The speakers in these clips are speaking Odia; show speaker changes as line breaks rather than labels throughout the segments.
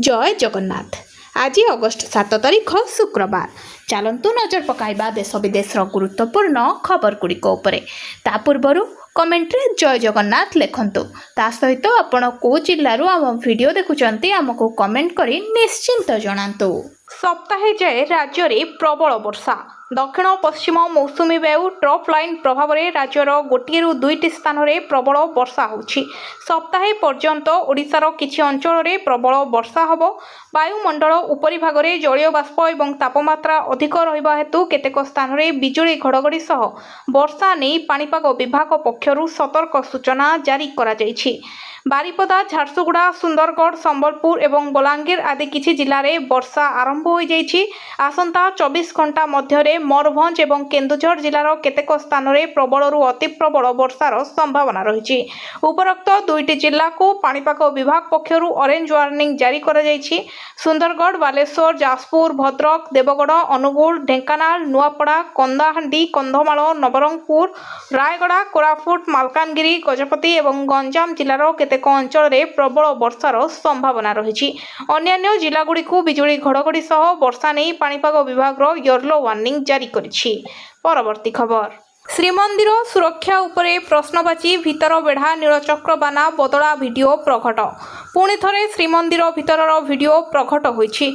ଜୟ ଜଗନ୍ନାଥ। ଆଜି ଅଗଷ୍ଟ 7 ତାରିଖ, ଶୁକ୍ରବାର। ଚାଲନ୍ତୁ ନଜର ପକାଇବା ଦେଶ ବିଦେଶର ଗୁରୁତ୍ୱପୂର୍ଣ୍ଣ ଖବରଗୁଡ଼ିକ ଉପରେ। ତା ପୂର୍ବରୁ କମେଣ୍ଟରେ ଜୟ ଜଗନ୍ନାଥ ଲେଖନ୍ତୁ। ତା ସହିତ ଆପଣ କେଉଁ ଜିଲ୍ଲାରୁ ଆମ ଭିଡ଼ିଓ ଦେଖୁଛନ୍ତି, ଆମକୁ କମେଣ୍ଟ କରି ନିଶ୍ଚିନ୍ତ ଜଣାନ୍ତୁ। ସପ୍ତାହେ ଯାଏ ରାଜ୍ୟରେ ପ୍ରବଳ ବର୍ଷା। ଦକ୍ଷିଣ ପଶ୍ଚିମ ମୌସୁମୀ ବାୟୁ ଟ୍ରଫ୍ ଲାଇନ୍ ପ୍ରଭାବରେ ରାଜ୍ୟର ଗୋଟିଏରୁ ଦୁଇଟି ସ୍ଥାନରେ ପ୍ରବଳ ବର୍ଷା ହେଉଛି। ସପ୍ତାହେ ପର୍ଯ୍ୟନ୍ତ ଓଡ଼ିଶାର କିଛି ଅଞ୍ଚଳରେ ପ୍ରବଳ ବର୍ଷା ହେବ। ବାୟୁମଣ୍ଡଳ ଉପରିଭାଗରେ ଜଳୀୟ ବାଷ୍ପ ଏବଂ ତାପମାତ୍ରା ଅଧିକ ରହିବା ହେତୁ କେତେକ ସ୍ଥାନରେ ବିଜୁଳି ଘଡ଼ଘଡ଼ି ସହ ବର୍ଷା ନେଇ ପାଣିପାଗ ବିଭାଗ ପକ୍ଷରୁ ସତର୍କ ସୂଚନା ଜାରି କରାଯାଇଛି। ବାରିପଦା, ଝାରସୁଗୁଡ଼ା, ସୁନ୍ଦରଗଡ଼, ସମ୍ବଲପୁର ଏବଂ ବଲାଙ୍ଗୀର ଆଦି କିଛି ଜିଲ୍ଲାରେ ବର୍ଷା ଆରମ୍ଭ ହୋଇଯାଇଛି। ଆସନ୍ତା 24 ଘଣ୍ଟା ମଧ୍ୟରେ ମୟୂରଭଞ୍ଜ ଏବଂ କେନ୍ଦୁଝର ଜିଲ୍ଲାର କେତେକ ସ୍ଥାନରେ ପ୍ରବଳରୁ ଅତି ପ୍ରବଳ ବର୍ଷାର ସମ୍ଭାବନା ରହିଛି। ଉପରୋକ୍ତ ଦୁଇଟି ଜିଲ୍ଲାକୁ ପାଣିପାଗ ବିଭାଗ ପକ୍ଷରୁ ଅରେଞ୍ଜ ୱାର୍ଣ୍ଣିଂ ଜାରି କରାଯାଇଛି। ସୁନ୍ଦରଗଡ଼, ବାଲେଶ୍ୱର, ଯାଜପୁର, ଭଦ୍ରକ, ଦେବଗଡ଼, ଅନୁଗୁଳ, ଢେଙ୍କାନାଳ, ନୂଆପଡ଼ା, କଳାହାଣ୍ଡି, କନ୍ଧମାଳ, ନବରଙ୍ଗପୁର, ରାୟଗଡ଼ା, କୋରାପୁଟ, ମାଲକାନଗିରି, ଗଜପତି ଏବଂ ଗଞ୍ଜାମ ଜିଲ୍ଲାର କେତେକ ଅଞ୍ଚଳରେ ପ୍ରବଳ ବର୍ଷାର ସମ୍ଭାବନା ରହିଛି। ଅନ୍ୟାନ୍ୟ ଜିଲ୍ଲାଗୁଡ଼ିକୁ ବିଜୁଳି ଘଡ଼ଘଡ଼ି ସହ ବର୍ଷା ନେଇ ପାଣିପାଗ ବିଭାଗର ୟେଲୋ ୱାର୍ଣ୍ଣିଂ ଜାରି କରିଛି। ପରବର୍ତ୍ତୀ ଖବର। ଶ୍ରୀମନ୍ଦିର ସୁରକ୍ଷା ଉପରେ ପ୍ରଶ୍ନବାଚୀ। ଭିତର ବେଢ଼ା ନୀଳଚକ୍ର ବାନା ବଦଳା ଭିଡିଓ ପ୍ରଘଟ। ପୁଣି ଥରେ ଶ୍ରୀମନ୍ଦିର ଭିତରର ଭିଡିଓ ପ୍ରଘଟ ହୋଇଛି।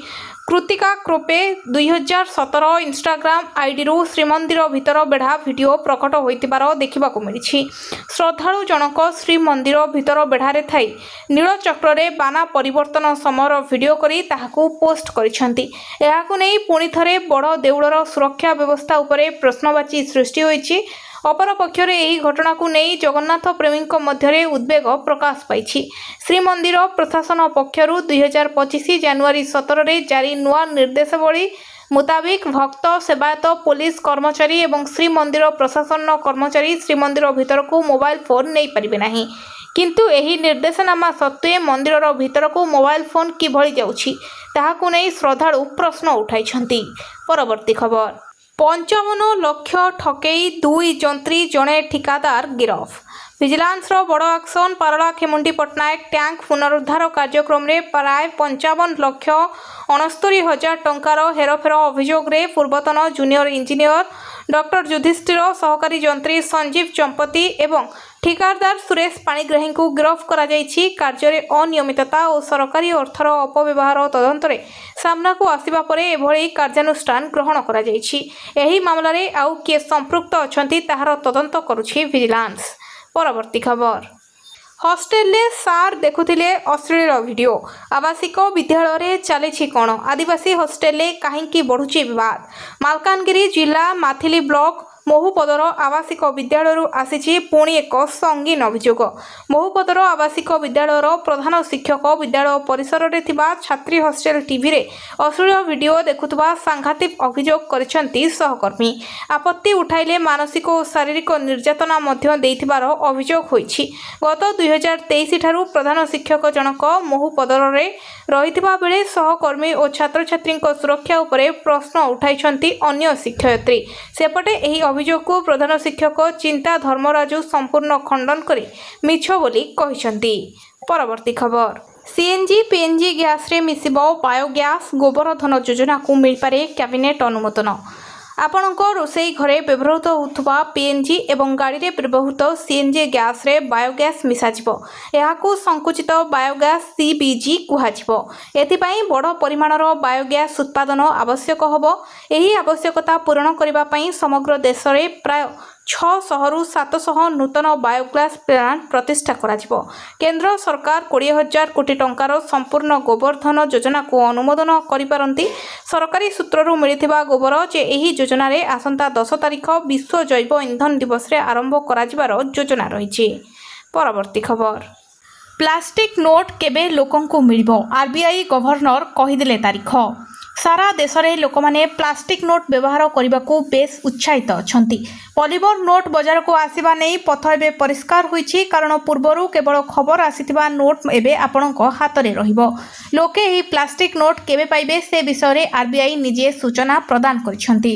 କୃତିକା କ୍ରୋପେ 2017 ଇନଷ୍ଟାଗ୍ରାମ ଆଇଡିରୁ ଶ୍ରୀମନ୍ଦିର ଭିତର ବେଢ଼ା ଭିଡିଓ ପ୍ରକଟ ହୋଇଥିବାର ଦେଖିବାକୁ ମିଳିଛି। ଶ୍ରଦ୍ଧାଳୁ ଜଣକ ଶ୍ରୀମନ୍ଦିର ଭିତର ବେଢ଼ାରେ ଥାଇ ନୀଳଚକ୍ରରେ ବାନା ପରିବର୍ତ୍ତନ ସମୟର ଭିଡିଓ କରି ତାହାକୁ ପୋଷ୍ଟ କରିଛନ୍ତି। ଏହାକୁ ନେଇ ପୁଣି ଥରେ ବଡ଼ ଦେଉଳର ସୁରକ୍ଷା ବ୍ୟବସ୍ଥା ଉପରେ ପ୍ରଶ୍ନବାଚୀ ସୃଷ୍ଟି ହୋଇଛି। ଅପରପକ୍ଷରେ ଏହି ଘଟଣାକୁ ନେଇ ଜଗନ୍ନାଥ ପ୍ରେମୀଙ୍କ ମଧ୍ୟରେ ଉଦ୍ବେଗ ପ୍ରକାଶ ପାଇଛି। ଶ୍ରୀମନ୍ଦିର ପ୍ରଶାସନ ପକ୍ଷରୁ 2025 ଜାନୁଆରୀ 17ରେ ଜାରି ନୂଆ ନିର୍ଦ୍ଦେଶାବଳୀ ମୁତାବିକ ଭକ୍ତ, ସେବାୟତ, ପୋଲିସ କର୍ମଚାରୀ ଏବଂ ଶ୍ରୀମନ୍ଦିର ପ୍ରଶାସନର କର୍ମଚାରୀ ଶ୍ରୀମନ୍ଦିର ଭିତରକୁ ମୋବାଇଲ ଫୋନ୍ ନେଇପାରିବେ ନାହିଁ। କିନ୍ତୁ ଏହି ନିର୍ଦ୍ଦେଶନାମା ସତ୍ତ୍ୱେ ମନ୍ଦିରର ଭିତରକୁ ମୋବାଇଲ ଫୋନ୍ କିଭଳି ଯାଉଛି, ତାହାକୁ ନେଇ ଶ୍ରଦ୍ଧାଳୁ ପ୍ରଶ୍ନ ଉଠାଇଛନ୍ତି। ପରବର୍ତ୍ତୀ ଖବର। 55 ଲକ୍ଷ ଠକେଇ, ଦୁଇ ଯନ୍ତ୍ରୀ, ଜଣେ ଠିକାଦାର ଗିରଫ। ଭିଜିଲାନ୍ସର ବଡ଼ ଆକ୍ସନ। ପାରଳାଖେମୁଣ୍ଡି ପଟ୍ଟନାୟକ ଟ୍ୟାଙ୍କ ପୁନରୁଦ୍ଧାର କାର୍ଯ୍ୟକ୍ରମରେ ପ୍ରାୟ 55,69,000 ଟଙ୍କାର ହେରଫେର ଅଭିଯୋଗରେ ପୂର୍ବତନ ଜୁନିୟର ଇଞ୍ଜିନିୟର ଡକ୍ଟର ଯୁଧିଷ୍ଠିର, ସହକାରୀ ଯନ୍ତ୍ରୀ ସଞ୍ଜୀବ ଚମ୍ପତି ଏବଂ ଠିକାଦାର ସୁରେଶ ପାଣିଗ୍ରାହୀଙ୍କୁ ଗିରଫ କରାଯାଇଛି। କାର୍ଯ୍ୟରେ ଅନିୟମିତତା ଓ ସରକାରୀ ଅର୍ଥର ଅପବ୍ୟବହାର ତଦନ୍ତରେ ସାମ୍ନାକୁ ଆସିବା ପରେ ଏଭଳି କାର୍ଯ୍ୟାନୁଷ୍ଠାନ ଗ୍ରହଣ କରାଯାଇଛି। ଏହି ମାମଲାରେ ଆଉ କିଏ ସମ୍ପୃକ୍ତ ଅଛନ୍ତି, ତାହାର ତଦନ୍ତ କରୁଛି ଭିଜିଲାନ୍ସ। ପରବର୍ତ୍ତୀ ଖବର। ହଷ୍ଟେଲରେ ସାର୍ ଦେଖୁଥିଲେ ଅଶ୍ଳୀଳ ଭିଡିଓ। ଆବାସିକ ବିଦ୍ୟାଳୟରେ ଚାଲିଛି କ'ଣ? ଆଦିବାସୀ ହଷ୍ଟେଲରେ କାହିଁକି ବଢ଼ୁଛି ବିବାଦ? ମାଲକାନଗିରି ଜିଲ୍ଲା ମାଥିଲି ବ୍ଲକ ମହୁପଦର ଆବାସିକ ବିଦ୍ୟାଳୟରୁ ଆସିଛି ପୁଣି ଏକ ସଙ୍ଗୀନ ଅଭିଯୋଗ। ମହୁପଦର ଆବାସିକ ବିଦ୍ୟାଳୟର ପ୍ରଧାନ ଶିକ୍ଷକ ବିଦ୍ୟାଳୟ ପରିସରରେ ଥିବା ଛାତ୍ରୀ ହଷ୍ଟେଲ ଟିଭିରେ ଅଶ୍ଳୀଳ ଭିଡିଓ ଦେଖୁଥିବା ସାଂଘାତିକ ଅଭିଯୋଗ କରିଛନ୍ତି ସହକର୍ମୀ। ଆପତ୍ତି ଉଠାଇଲେ ମାନସିକ ଓ ଶାରୀରିକ ନିର୍ଯାତନା ମଧ୍ୟ ଦେଇଥିବାର ଅଭିଯୋଗ ହୋଇଛି। ଗତ 2023 ଠାରୁ ପ୍ରଧାନ ଶିକ୍ଷକ ଜଣକ ମହୁପଦରରେ ରହିଥିବା ବେଳେ ସହକର୍ମୀ ଓ ଛାତ୍ରଛାତ୍ରୀଙ୍କ ସୁରକ୍ଷା ଉପରେ ପ୍ରଶ୍ନ ଉଠାଇଛନ୍ତି ଅନ୍ୟ ଶିକ୍ଷୟିତ୍ରୀ। ସେପଟେ ଏହି ଅଭିଯୋଗକୁ ପ୍ରଧାନ ଶିକ୍ଷକ ଚିନ୍ତା ଧର୍ମରାଜୁ ସମ୍ପୂର୍ଣ୍ଣ ଖଣ୍ଡନ କରି ମିଛ ବୋଲି କହିଛନ୍ତି। ପରବର୍ତ୍ତୀ ଖବର। ସିଏନ୍ଜି, ପିଏନ୍ଜି ଗ୍ୟାସ୍ରେ ମିଶିବ ବାୟୋଗ୍ୟାସ୍। ଗୋବର ଧନ ଯୋଜନାକୁ ମିଳିପାରେ କ୍ୟାବିନେଟ୍ ଅନୁମୋଦନ। ଆପଣଙ୍କ ରୋଷେଇ ଘରେ ବ୍ୟବହୃତ ହେଉଥିବା ପିଏନ୍ଜି ଏବଂ ଗାଡ଼ିରେ ବ୍ୟବହୃତ ସିଏନ୍ଜି ଗ୍ୟାସ୍ରେ ବାୟୋଗ୍ୟାସ୍ ମିଶାଯିବ। ଏହାକୁ ସଂକୁଚିତ ବାୟୋଗ୍ୟାସ୍, ସିବିଜି କୁହାଯିବ। ଏଥିପାଇଁ ବଡ଼ ପରିମାଣର ବାୟୋଗ୍ୟାସ୍ ଉତ୍ପାଦନ ଆବଶ୍ୟକ ହେବ। ଏହି ଆବଶ୍ୟକତା ପୂରଣ କରିବା ପାଇଁ ସମଗ୍ର ଦେଶରେ ପ୍ରାୟ 600ରୁ 700 ନୂତନ ବାୟୋଗ୍ୟାସ୍ ପ୍ଲାଣ୍ଟ ପ୍ରତିଷ୍ଠା କରାଯିବ। କେନ୍ଦ୍ର ସରକାର 20,000 କୋଟି ଟଙ୍କାର ସମ୍ପୂର୍ଣ୍ଣ ଗୋବରଧନ ଯୋଜନାକୁ ଅନୁମୋଦନ କରିପାରନ୍ତି। ସରକାରୀ ସୂତ୍ରରୁ ମିଳିଥିବା ଖବର ଯେ ଏହି ଯୋଜନାରେ ଆସନ୍ତା 10 ତାରିଖ ବିଶ୍ୱ ଜୈବ ଇନ୍ଧନ ଦିବସରେ ଆରମ୍ଭ କରାଯିବାର ଯୋଜନା ରହିଛି। ପରବର୍ତ୍ତୀ ଖବର। ପ୍ଲାଷ୍ଟିକ୍ ନୋଟ୍ କେବେ ଲୋକଙ୍କୁ ମିଳିବ? ଆର୍ବିଆଇ ଗଭର୍ଣ୍ଣର କହିଦେଲେ ତାରିଖ। ସାରା ଦେଶରେ ଲୋକମାନେ ପ୍ଲାଷ୍ଟିକ୍ ନୋଟ୍ ବ୍ୟବହାର କରିବାକୁ ବେଶ୍ ଉତ୍ସାହିତ ଅଛନ୍ତି। ପଲିମର ନୋଟ୍ ବଜାରକୁ ଆସିବା ନେଇ ପଥ ଏବେ ପରିଷ୍କାର ହୋଇଛି। କାରଣ ପୂର୍ବରୁ କେବଳ ଖବର ଆସିଥିବା ନୋଟ୍ ଏବେ ଆପଣଙ୍କ ହାତରେ ରହିବ। ଲୋକେ ଏହି ପ୍ଲାଷ୍ଟିକ୍ ନୋଟ୍ କେବେ ପାଇବେ, ସେ ବିଷୟରେ ଆର୍ବିଆଇ ନିଜେ ସୂଚନା ପ୍ରଦାନ କରିଛନ୍ତି।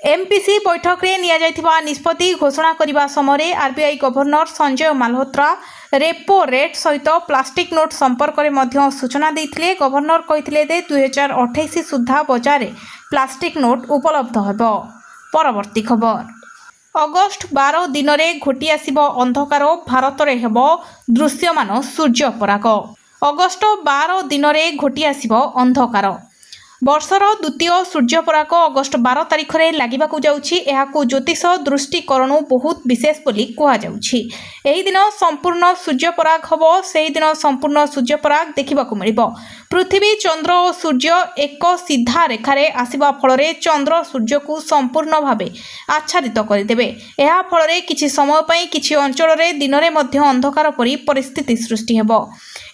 ଏମ୍ପିସି ବୈଠକରେ ନିଆଯାଇଥିବା ନିଷ୍ପତ୍ତି ଘୋଷଣା କରିବା ସମୟରେ RBI governor Sanjay Malhotra repo rate ସହିତ ପ୍ଲାଷ୍ଟିକ୍ ନୋଟ୍ ସମ୍ପର୍କରେ ମଧ୍ୟ ସୂଚନା ଦେଇଥିଲେ। ଗଭର୍ଣ୍ଣର କହିଥିଲେ ଯେ 2028 ସୁଦ୍ଧା ବଜାରରେ ପ୍ଲାଷ୍ଟିକ୍ ନୋଟ୍ ଉପଲବ୍ଧ ହେବ। ପରବର୍ତ୍ତୀ ଖବର। ଅଗଷ୍ଟ 12 ଦିନରେ ଘୋଟି ଆସିବ ଅନ୍ଧକାର, ଭାରତରେ ହେବ ଦୃଶ୍ୟମାନ ସୂର୍ଯ୍ୟପରାଗ। ଅଗଷ୍ଟ 12 ଦିନରେ ଘୋଟି ଆସିବ ଅନ୍ଧକାର। ବର୍ଷର ଦ୍ୱିତୀୟ ସୂର୍ଯ୍ୟପରାଗ ଅଗଷ୍ଟ 12 ତାରିଖରେ ଲାଗିବାକୁ ଯାଉଛି। ଏହାକୁ ଜ୍ୟୋତିଷ ଦୃଷ୍ଟିକୋଣରୁ ବହୁତ ବିଶେଷ ବୋଲି କୁହାଯାଉଛି। ଏହି ଦିନ ସମ୍ପୂର୍ଣ୍ଣ ସୂର୍ଯ୍ୟପରାଗ ହେବ। ସେହିଦିନ ସମ୍ପୂର୍ଣ୍ଣ ସୂର୍ଯ୍ୟପରାଗ ଦେଖିବାକୁ ମିଳିବ। ପୃଥିବୀ, ଚନ୍ଦ୍ର ଓ ସୂର୍ଯ୍ୟ ଏକ ସିଧା ରେଖାରେ ଆସିବା ଫଳରେ ଚନ୍ଦ୍ର ସୂର୍ଯ୍ୟକୁ ସମ୍ପୂର୍ଣ୍ଣ ଭାବେ ଆଚ୍ଛାଦିତ କରିଦେବେ। ଏହା ଫଳରେ କିଛି ସମୟ ପାଇଁ କିଛି ଅଞ୍ଚଳରେ ଦିନରେ ମଧ୍ୟ ଅନ୍ଧକାର ପରି ପରିସ୍ଥିତି ସୃଷ୍ଟି ହେବ।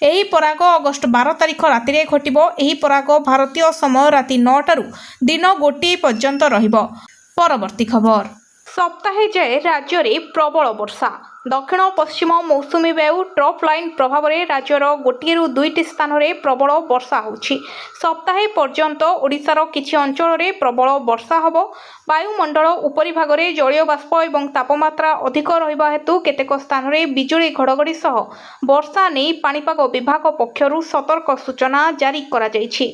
ଏହି ପରାଗ ଅଗଷ୍ଟ 12 ତାରିଖ ରାତିରେ ଘଟିବ। ଏହି ପରାଗ ଭାରତୀୟ ସମୟ ରାତି 9ଟାରୁ ଦିନ 1 ପର୍ଯ୍ୟନ୍ତ ରହିବ। ପରବର୍ତ୍ତୀ ଖବର। ସପ୍ତାହେ ଯାଏ ରାଜ୍ୟରେ ପ୍ରବଳ ବର୍ଷା। ଦକ୍ଷିଣ ପଶ୍ଚିମ ମୌସୁମୀ ବାୟୁ ଟ୍ରଫ୍ ଲାଇନ୍ ପ୍ରଭାବରେ ରାଜ୍ୟର ଗୋଟିଏରୁ ଦୁଇଟି ସ୍ଥାନରେ ପ୍ରବଳ ବର୍ଷା ହେଉଛି। ସପ୍ତାହେ ପର୍ଯ୍ୟନ୍ତ ଓଡ଼ିଶାର କିଛି ଅଞ୍ଚଳରେ ପ୍ରବଳ ବର୍ଷା ହେବ। ବାୟୁମଣ୍ଡଳ ଉପରିଭାଗରେ ଜଳୀୟ ବାଷ୍ପ ଏବଂ ତାପମାତ୍ରା ଅଧିକ ରହିବା ହେତୁ କେତେକ ସ୍ଥାନରେ ବିଜୁଳି ଘଡ଼ଘଡ଼ି ସହ ବର୍ଷା ନେଇ ପାଣିପାଗ ବିଭାଗ ପକ୍ଷରୁ ସତର୍କ ସୂଚନା ଜାରି କରାଯାଇଛି।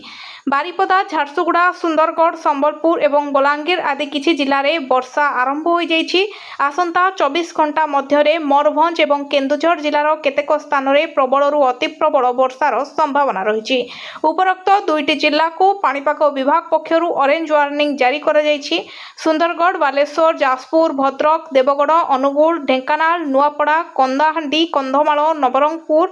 ବାରିପଦା, ଝାରସୁଗୁଡ଼ା, ସୁନ୍ଦରଗଡ଼, ସମ୍ବଲପୁର ଏବଂ ବଲାଙ୍ଗୀର ଆଦି କିଛି ଜିଲ୍ଲାରେ ବର୍ଷା ଆରମ୍ଭ ହୋଇଯାଇଛି। ଆସନ୍ତା 24 ଘଣ୍ଟା ମଧ୍ୟରେ ମୟୂରଭଞ୍ଜ ଏବଂ କେନ୍ଦୁଝର ଜିଲ୍ଲାର କେତେକ ସ୍ଥାନରେ ପ୍ରବଳରୁ ଅତି ପ୍ରବଳ ବର୍ଷାର ସମ୍ଭାବନା ରହିଛି। ଉପରୋକ୍ତ ଦୁଇଟି ଜିଲ୍ଲାକୁ ପାଣିପାଗ ବିଭାଗ ପକ୍ଷରୁ ଅରେଞ୍ଜ ୱାର୍ଣ୍ଣିଂ ଜାରି କରାଯାଇଛି। ସୁନ୍ଦରଗଡ଼, ବାଲେଶ୍ୱର, ଯାଜପୁର, ଭଦ୍ରକ, ଦେବଗଡ଼, ଅନୁଗୁଳ, ଢେଙ୍କାନାଳ, ନୂଆପଡ଼ା, କଳାହାଣ୍ଡି, କନ୍ଧମାଳ, ନବରଙ୍ଗପୁର,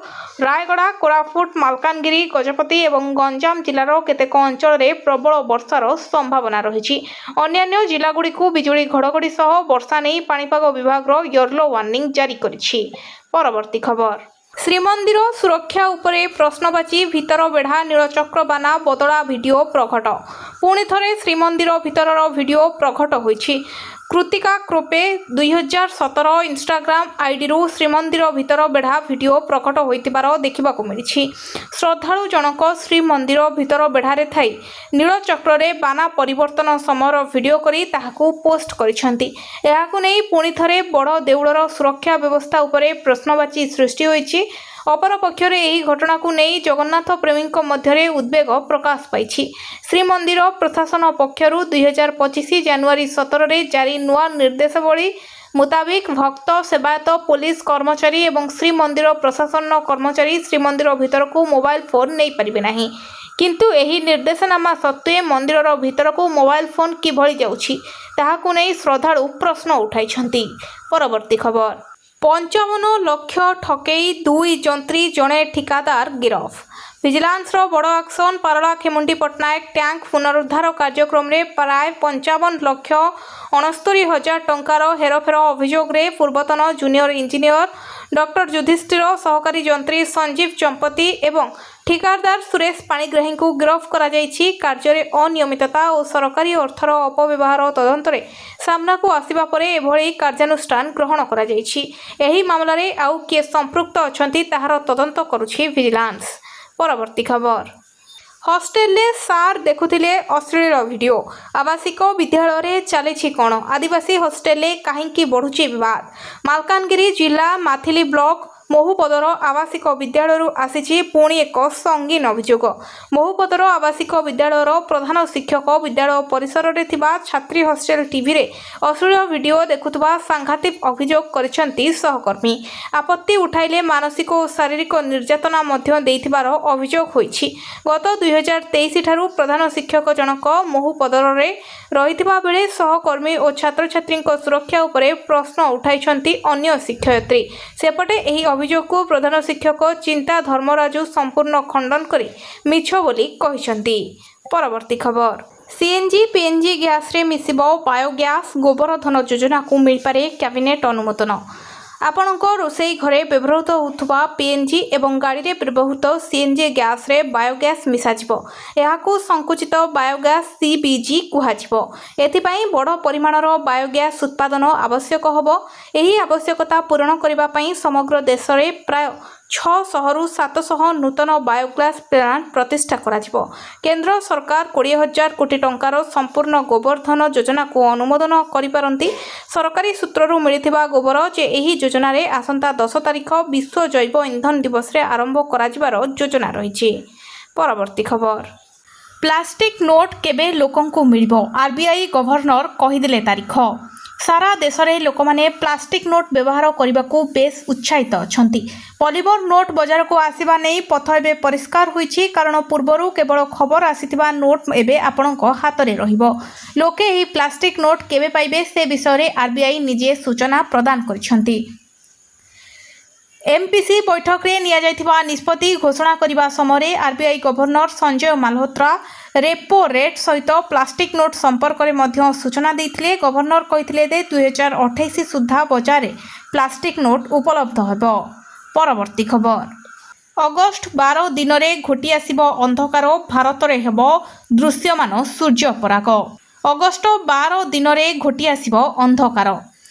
ରାୟଗଡ଼ା, କୋରାପୁଟ, ମାଲକାନଗିରି, ଗଜପତି ଏବଂ ଗଞ୍ଜାମ ଜିଲ୍ଲାର କେତେକ ଅଞ୍ଚଳରେ ପ୍ରବଳ ବର୍ଷାର ସମ୍ଭାବନା ରହିଛି। ଅନ୍ୟାନ୍ୟ ଜିଲ୍ଲାଗୁଡ଼ିକୁ ବିଜୁଳି ଘଡ଼ଘଡ଼ି ସହ ବର୍ଷା ନେଇ ପାଣିପାଗ ବିଭାଗର ୟେଲୋ ୱାର୍ଣ୍ଣିଂ ଜାରି କରିଛି। ପରବର୍ତ୍ତୀ ଖବର। ଶ୍ରୀମନ୍ଦିର ସୁରକ୍ଷା ଉପରେ ପ୍ରଶ୍ନବାଚୀ। ଭିତର ବେଢ଼ା ନୀଳଚକ୍ର ବାନା ବଦଳା ଭିଡିଓ ପ୍ରଘଟ। ପୁଣି ଥରେ ଶ୍ରୀମନ୍ଦିର ଭିତରର ଭିଡିଓ ପ୍ରଘଟ ହୋଇଛି। କୃତିକା କ୍ରୋପେ 2017 ଇନଷ୍ଟାଗ୍ରାମ ଆଇଡିରୁ ଶ୍ରୀମନ୍ଦିର ଭିତର ବେଢ଼ା ଭିଡିଓ ପ୍ରଘଟ ହୋଇଥିବାର ଦେଖିବାକୁ ମିଳିଛି। ଶ୍ରଦ୍ଧାଳୁ ଜଣକ ଶ୍ରୀମନ୍ଦିର ଭିତର ବେଢ଼ାରେ ଥାଇ ନୀଳଚକ୍ରରେ ବାନା ପରିବର୍ତ୍ତନ ସମୟର ଭିଡିଓ କରି ତାହାକୁ ପୋଷ୍ଟ କରିଛନ୍ତି। ଏହାକୁ ନେଇ ପୁଣି ଥରେ ବଡ଼ ଦେଉଳର ସୁରକ୍ଷା ବ୍ୟବସ୍ଥା ଉପରେ ପ୍ରଶ୍ନବାଚୀ ସୃଷ୍ଟି ହୋଇଛି। ଅପରପକ୍ଷରେ ଏହି ଘଟଣାକୁ ନେଇ ଜଗନ୍ନାଥ ପ୍ରେମୀଙ୍କ ମଧ୍ୟରେ ଉଦ୍ବେଗ ପ୍ରକାଶ ପାଇଛି। ଶ୍ରୀମନ୍ଦିର ପ୍ରଶାସନ ପକ୍ଷରୁ 2025 ଜାନୁଆରୀ 17ରେ ଜାରି ନୂଆ ନିର୍ଦ୍ଦେଶାବଳୀ ମୁତାବିକ ଭକ୍ତ, ସେବାୟତ, ପୋଲିସ କର୍ମଚାରୀ ଏବଂ ଶ୍ରୀମନ୍ଦିର ପ୍ରଶାସନର କର୍ମଚାରୀ ଶ୍ରୀମନ୍ଦିର ଭିତରକୁ ମୋବାଇଲ ଫୋନ୍ ନେଇପାରିବେ ନାହିଁ। କିନ୍ତୁ ଏହି ନିର୍ଦ୍ଦେଶନାମା ସତ୍ତ୍ୱେ ମନ୍ଦିରର ଭିତରକୁ ମୋବାଇଲ ଫୋନ୍ କିଭଳି ଯାଉଛି, ତାହାକୁ ନେଇ ଶ୍ରଦ୍ଧାଳୁ ପ୍ରଶ୍ନ ଉଠାଇଛନ୍ତି। ପରବର୍ତ୍ତୀ ଖବର। 55 ଲକ୍ଷ ଠକେଇ, ଦୁଇ ଯନ୍ତ୍ରୀ, ଜଣେ ଠିକାଦାର ଗିରଫ। ଭିଜିଲାନ୍ସର ବଡ଼ ଆକ୍ସନ। ପାରଳାଖେମୁଣ୍ଡି ପଟ୍ଟନାୟକ ଟ୍ୟାଙ୍କ ପୁନରୁଦ୍ଧାର କାର୍ଯ୍ୟକ୍ରମରେ ପ୍ରାୟ 55,69,000 ଟଙ୍କାର ହେରଫେର ଅଭିଯୋଗରେ ପୂର୍ବତନ ଜୁନିୟର ଇଞ୍ଜିନିୟର ଡକ୍ଟର ଯୁଧିଷ୍ଠିର, ସହକାରୀ ଯନ୍ତ୍ରୀ ସଞ୍ଜୀବ ଚମ୍ପତି ଏବଂ ଠିକାଦାର ସୁରେଶ ପାଣିଗ୍ରାହୀଙ୍କୁ ଗିରଫ କରାଯାଇଛି। କାର୍ଯ୍ୟରେ ଅନିୟମିତତା ଓ ସରକାରୀ ଅର୍ଥର ଅପବ୍ୟବହାର ତଦନ୍ତରେ ସାମ୍ନାକୁ ଆସିବା ପରେ ଏଭଳି କାର୍ଯ୍ୟାନୁଷ୍ଠାନ ଗ୍ରହଣ କରାଯାଇଛି। ଏହି ମାମଲାରେ ଆଉ କିଏ ସମ୍ପୃକ୍ତ ଅଛନ୍ତି, ତାହାର ତଦନ୍ତ କରୁଛି ଭିଜିଲାନ୍ସ। ପରବର୍ତ୍ତୀ ଖବର। ହଷ୍ଟେଲରେ ସାର୍ ଦେଖୁଥିଲେ ଅଶ୍ଳୀଳ ଭିଡିଓ। ଆବାସିକ ବିଦ୍ୟାଳୟରେ ଚାଲିଛି କ'ଣ? ଆଦିବାସୀ ହଷ୍ଟେଲରେ କାହିଁକି ବଢ଼ୁଛି ବିବାଦ? ମାଲକାନଗିରି ଜିଲ୍ଲା ମାଥିଲି ବ୍ଲକ ମହୁପଦର ଆବାସିକ ବିଦ୍ୟାଳୟରୁ ଆସିଛି ପୁଣି ଏକ ସଙ୍ଗୀନ ଅଭିଯୋଗ। ମହୁପଦର ଆବାସିକ ବିଦ୍ୟାଳୟର ପ୍ରଧାନ ଶିକ୍ଷକ ବିଦ୍ୟାଳୟ ପରିସରରେ ଥିବା ଛାତ୍ରୀ ହଷ୍ଟେଲ ଟିଭିରେ ଅଶ୍ଳୀଳ ଭିଡିଓ ଦେଖୁଥିବା ସାଂଘାତିକ ଅଭିଯୋଗ କରିଛନ୍ତି ସହକର୍ମୀ। ଆପତ୍ତି ଉଠାଇଲେ ମାନସିକ ଓ ଶାରୀରିକ ନିର୍ଯାତନା ମଧ୍ୟ ଦେଇଥିବାର ଅଭିଯୋଗ ହୋଇଛି। ଗତ 2023 ଠାରୁ ପ୍ରଧାନ ଶିକ୍ଷକ ଜଣକ ମହୁପଦରରେ ରହିଥିବା ବେଳେ ସହକର୍ମୀ ଓ ଛାତ୍ରଛାତ୍ରୀଙ୍କ ସୁରକ୍ଷା ଉପରେ ପ୍ରଶ୍ନ ଉଠାଇଛନ୍ତି ଅନ୍ୟ ଶିକ୍ଷୟିତ୍ରୀ। ସେପଟେ ଏହି ଅଭିଯୋଗକୁ ପ୍ରଧାନ ଶିକ୍ଷକ ଚିନ୍ତା ଧର୍ମରାଜୁ ସମ୍ପୂର୍ଣ୍ଣ ଖଣ୍ଡନ କରି ମିଛ ବୋଲି କହିଛନ୍ତି। ପରବର୍ତ୍ତୀ ଖବର। ସିଏନ୍ଜି, ପିଏନ୍ଜି ଗ୍ୟାସ୍ରେ ମିଶିବ ବାୟୋଗ୍ୟାସ୍। ଗୋବର ଧନ ଯୋଜନାକୁ ମିଳିପାରେ କ୍ୟାବିନେଟ୍ ଅନୁମୋଦନ। ଆପଣଙ୍କ ରୋଷେଇ ଘରେ ବ୍ୟବହୃତ ହେଉଥିବା ପିଏନ୍ଜି ଏବଂ ଗାଡ଼ିରେ ବ୍ୟବହୃତ ସିଏନ୍ଜି ଗ୍ୟାସ୍ରେ ବାୟୋଗ୍ୟାସ୍ ମିଶାଯିବ। ଏହାକୁ ସଂକୁଚିତ ବାୟୋଗ୍ୟାସ୍, ସିବିଜି କୁହାଯିବ। ଏଥିପାଇଁ ବଡ଼ ପରିମାଣର ବାୟୋଗ୍ୟାସ୍ ଉତ୍ପାଦନ ଆବଶ୍ୟକ ହେବ। ଏହି ଆବଶ୍ୟକତା ପୂରଣ କରିବା ପାଇଁ ସମଗ୍ର ଦେଶରେ ପ୍ରାୟ 600ରୁ 700 ନୂତନ ବାୟୋଗ୍ୟାସ୍ ପ୍ଲାଣ୍ଟ ପ୍ରତିଷ୍ଠା କରାଯିବ। କେନ୍ଦ୍ର ସରକାର 20,000 କୋଟି ଟଙ୍କାର ସମ୍ପୂର୍ଣ୍ଣ ଗୋବରଧନ ଯୋଜନାକୁ ଅନୁମୋଦନ କରିପାରନ୍ତି। ସରକାରୀ ସୂତ୍ରରୁ ମିଳିଥିବା ଖବର ଯେ, ଏହି ଯୋଜନାରେ ଆସନ୍ତା 10 ତାରିଖ ବିଶ୍ୱ ଜୈବ ଇନ୍ଧନ ଦିବସରେ ଆରମ୍ଭ କରାଯିବାର ଯୋଜନା ରହିଛି। ପରବର୍ତ୍ତୀ ଖବର। ପ୍ଲାଷ୍ଟିକ୍ ନୋଟ୍ କେବେ ଲୋକଙ୍କୁ ମିଳିବ? ଆର୍ବିଆଇ ଗଭର୍ଣ୍ଣର କହିଦେଲେ ତାରିଖ। ସାରା ଦେଶରେ ଲୋକମାନେ ପ୍ଲାଷ୍ଟିକ୍ ନୋଟ୍ ବ୍ୟବହାର କରିବାକୁ ବେଶ୍ ଉତ୍ସାହିତ ଅଛନ୍ତି। ପଲିମର ନୋଟ୍ ବଜାରକୁ ଆସିବା ନେଇ ପଥ ଏବେ ପରିଷ୍କାର ହୋଇଛି। କାରଣ ପୂର୍ବରୁ କେବଳ ଖବର ଆସିଥିବା ନୋଟ୍ ଏବେ ଆପଣଙ୍କ ହାତରେ ରହିବ। ଲୋକେ ଏହି ପ୍ଲାଷ୍ଟିକ୍ ନୋଟ୍ କେବେ ପାଇବେ, ସେ ବିଷୟରେ ଆର୍ବିଆଇ ନିଜେ ସୂଚନା ପ୍ରଦାନ କରିଛନ୍ତି। ଏମ୍ପିସି ବୈଠକରେ ନିଆଯାଇଥିବା ନିଷ୍ପତ୍ତି ଘୋଷଣା କରିବା ସମୟରେ RBI governor Sanjay Malhotra repo rate ସହିତ ପ୍ଲାଷ୍ଟିକ୍ ନୋଟ୍ ସମ୍ପର୍କରେ ମଧ୍ୟ ସୂଚନା ଦେଇଥିଲେ। ଗଭର୍ଣ୍ଣର କହିଥିଲେ ଯେ, 2028 ସୁଦ୍ଧା ବଜାରରେ ପ୍ଲାଷ୍ଟିକ୍ ନୋଟ୍ ଉପଲବ୍ଧ ହେବ। ପରବର୍ତ୍ତୀ ଖବର। ଅଗଷ୍ଟ 12 ଦିନରେ ଘୋଟି ଆସିବ ଅନ୍ଧକାର, ଭାରତରେ ହେବ ଦୃଶ୍ୟମାନ ସୂର୍ଯ୍ୟପରାଗ। ଅଗଷ୍ଟ 12 ଦିନରେ ଘୋଟି ଆସିବ ଅନ୍ଧକାର।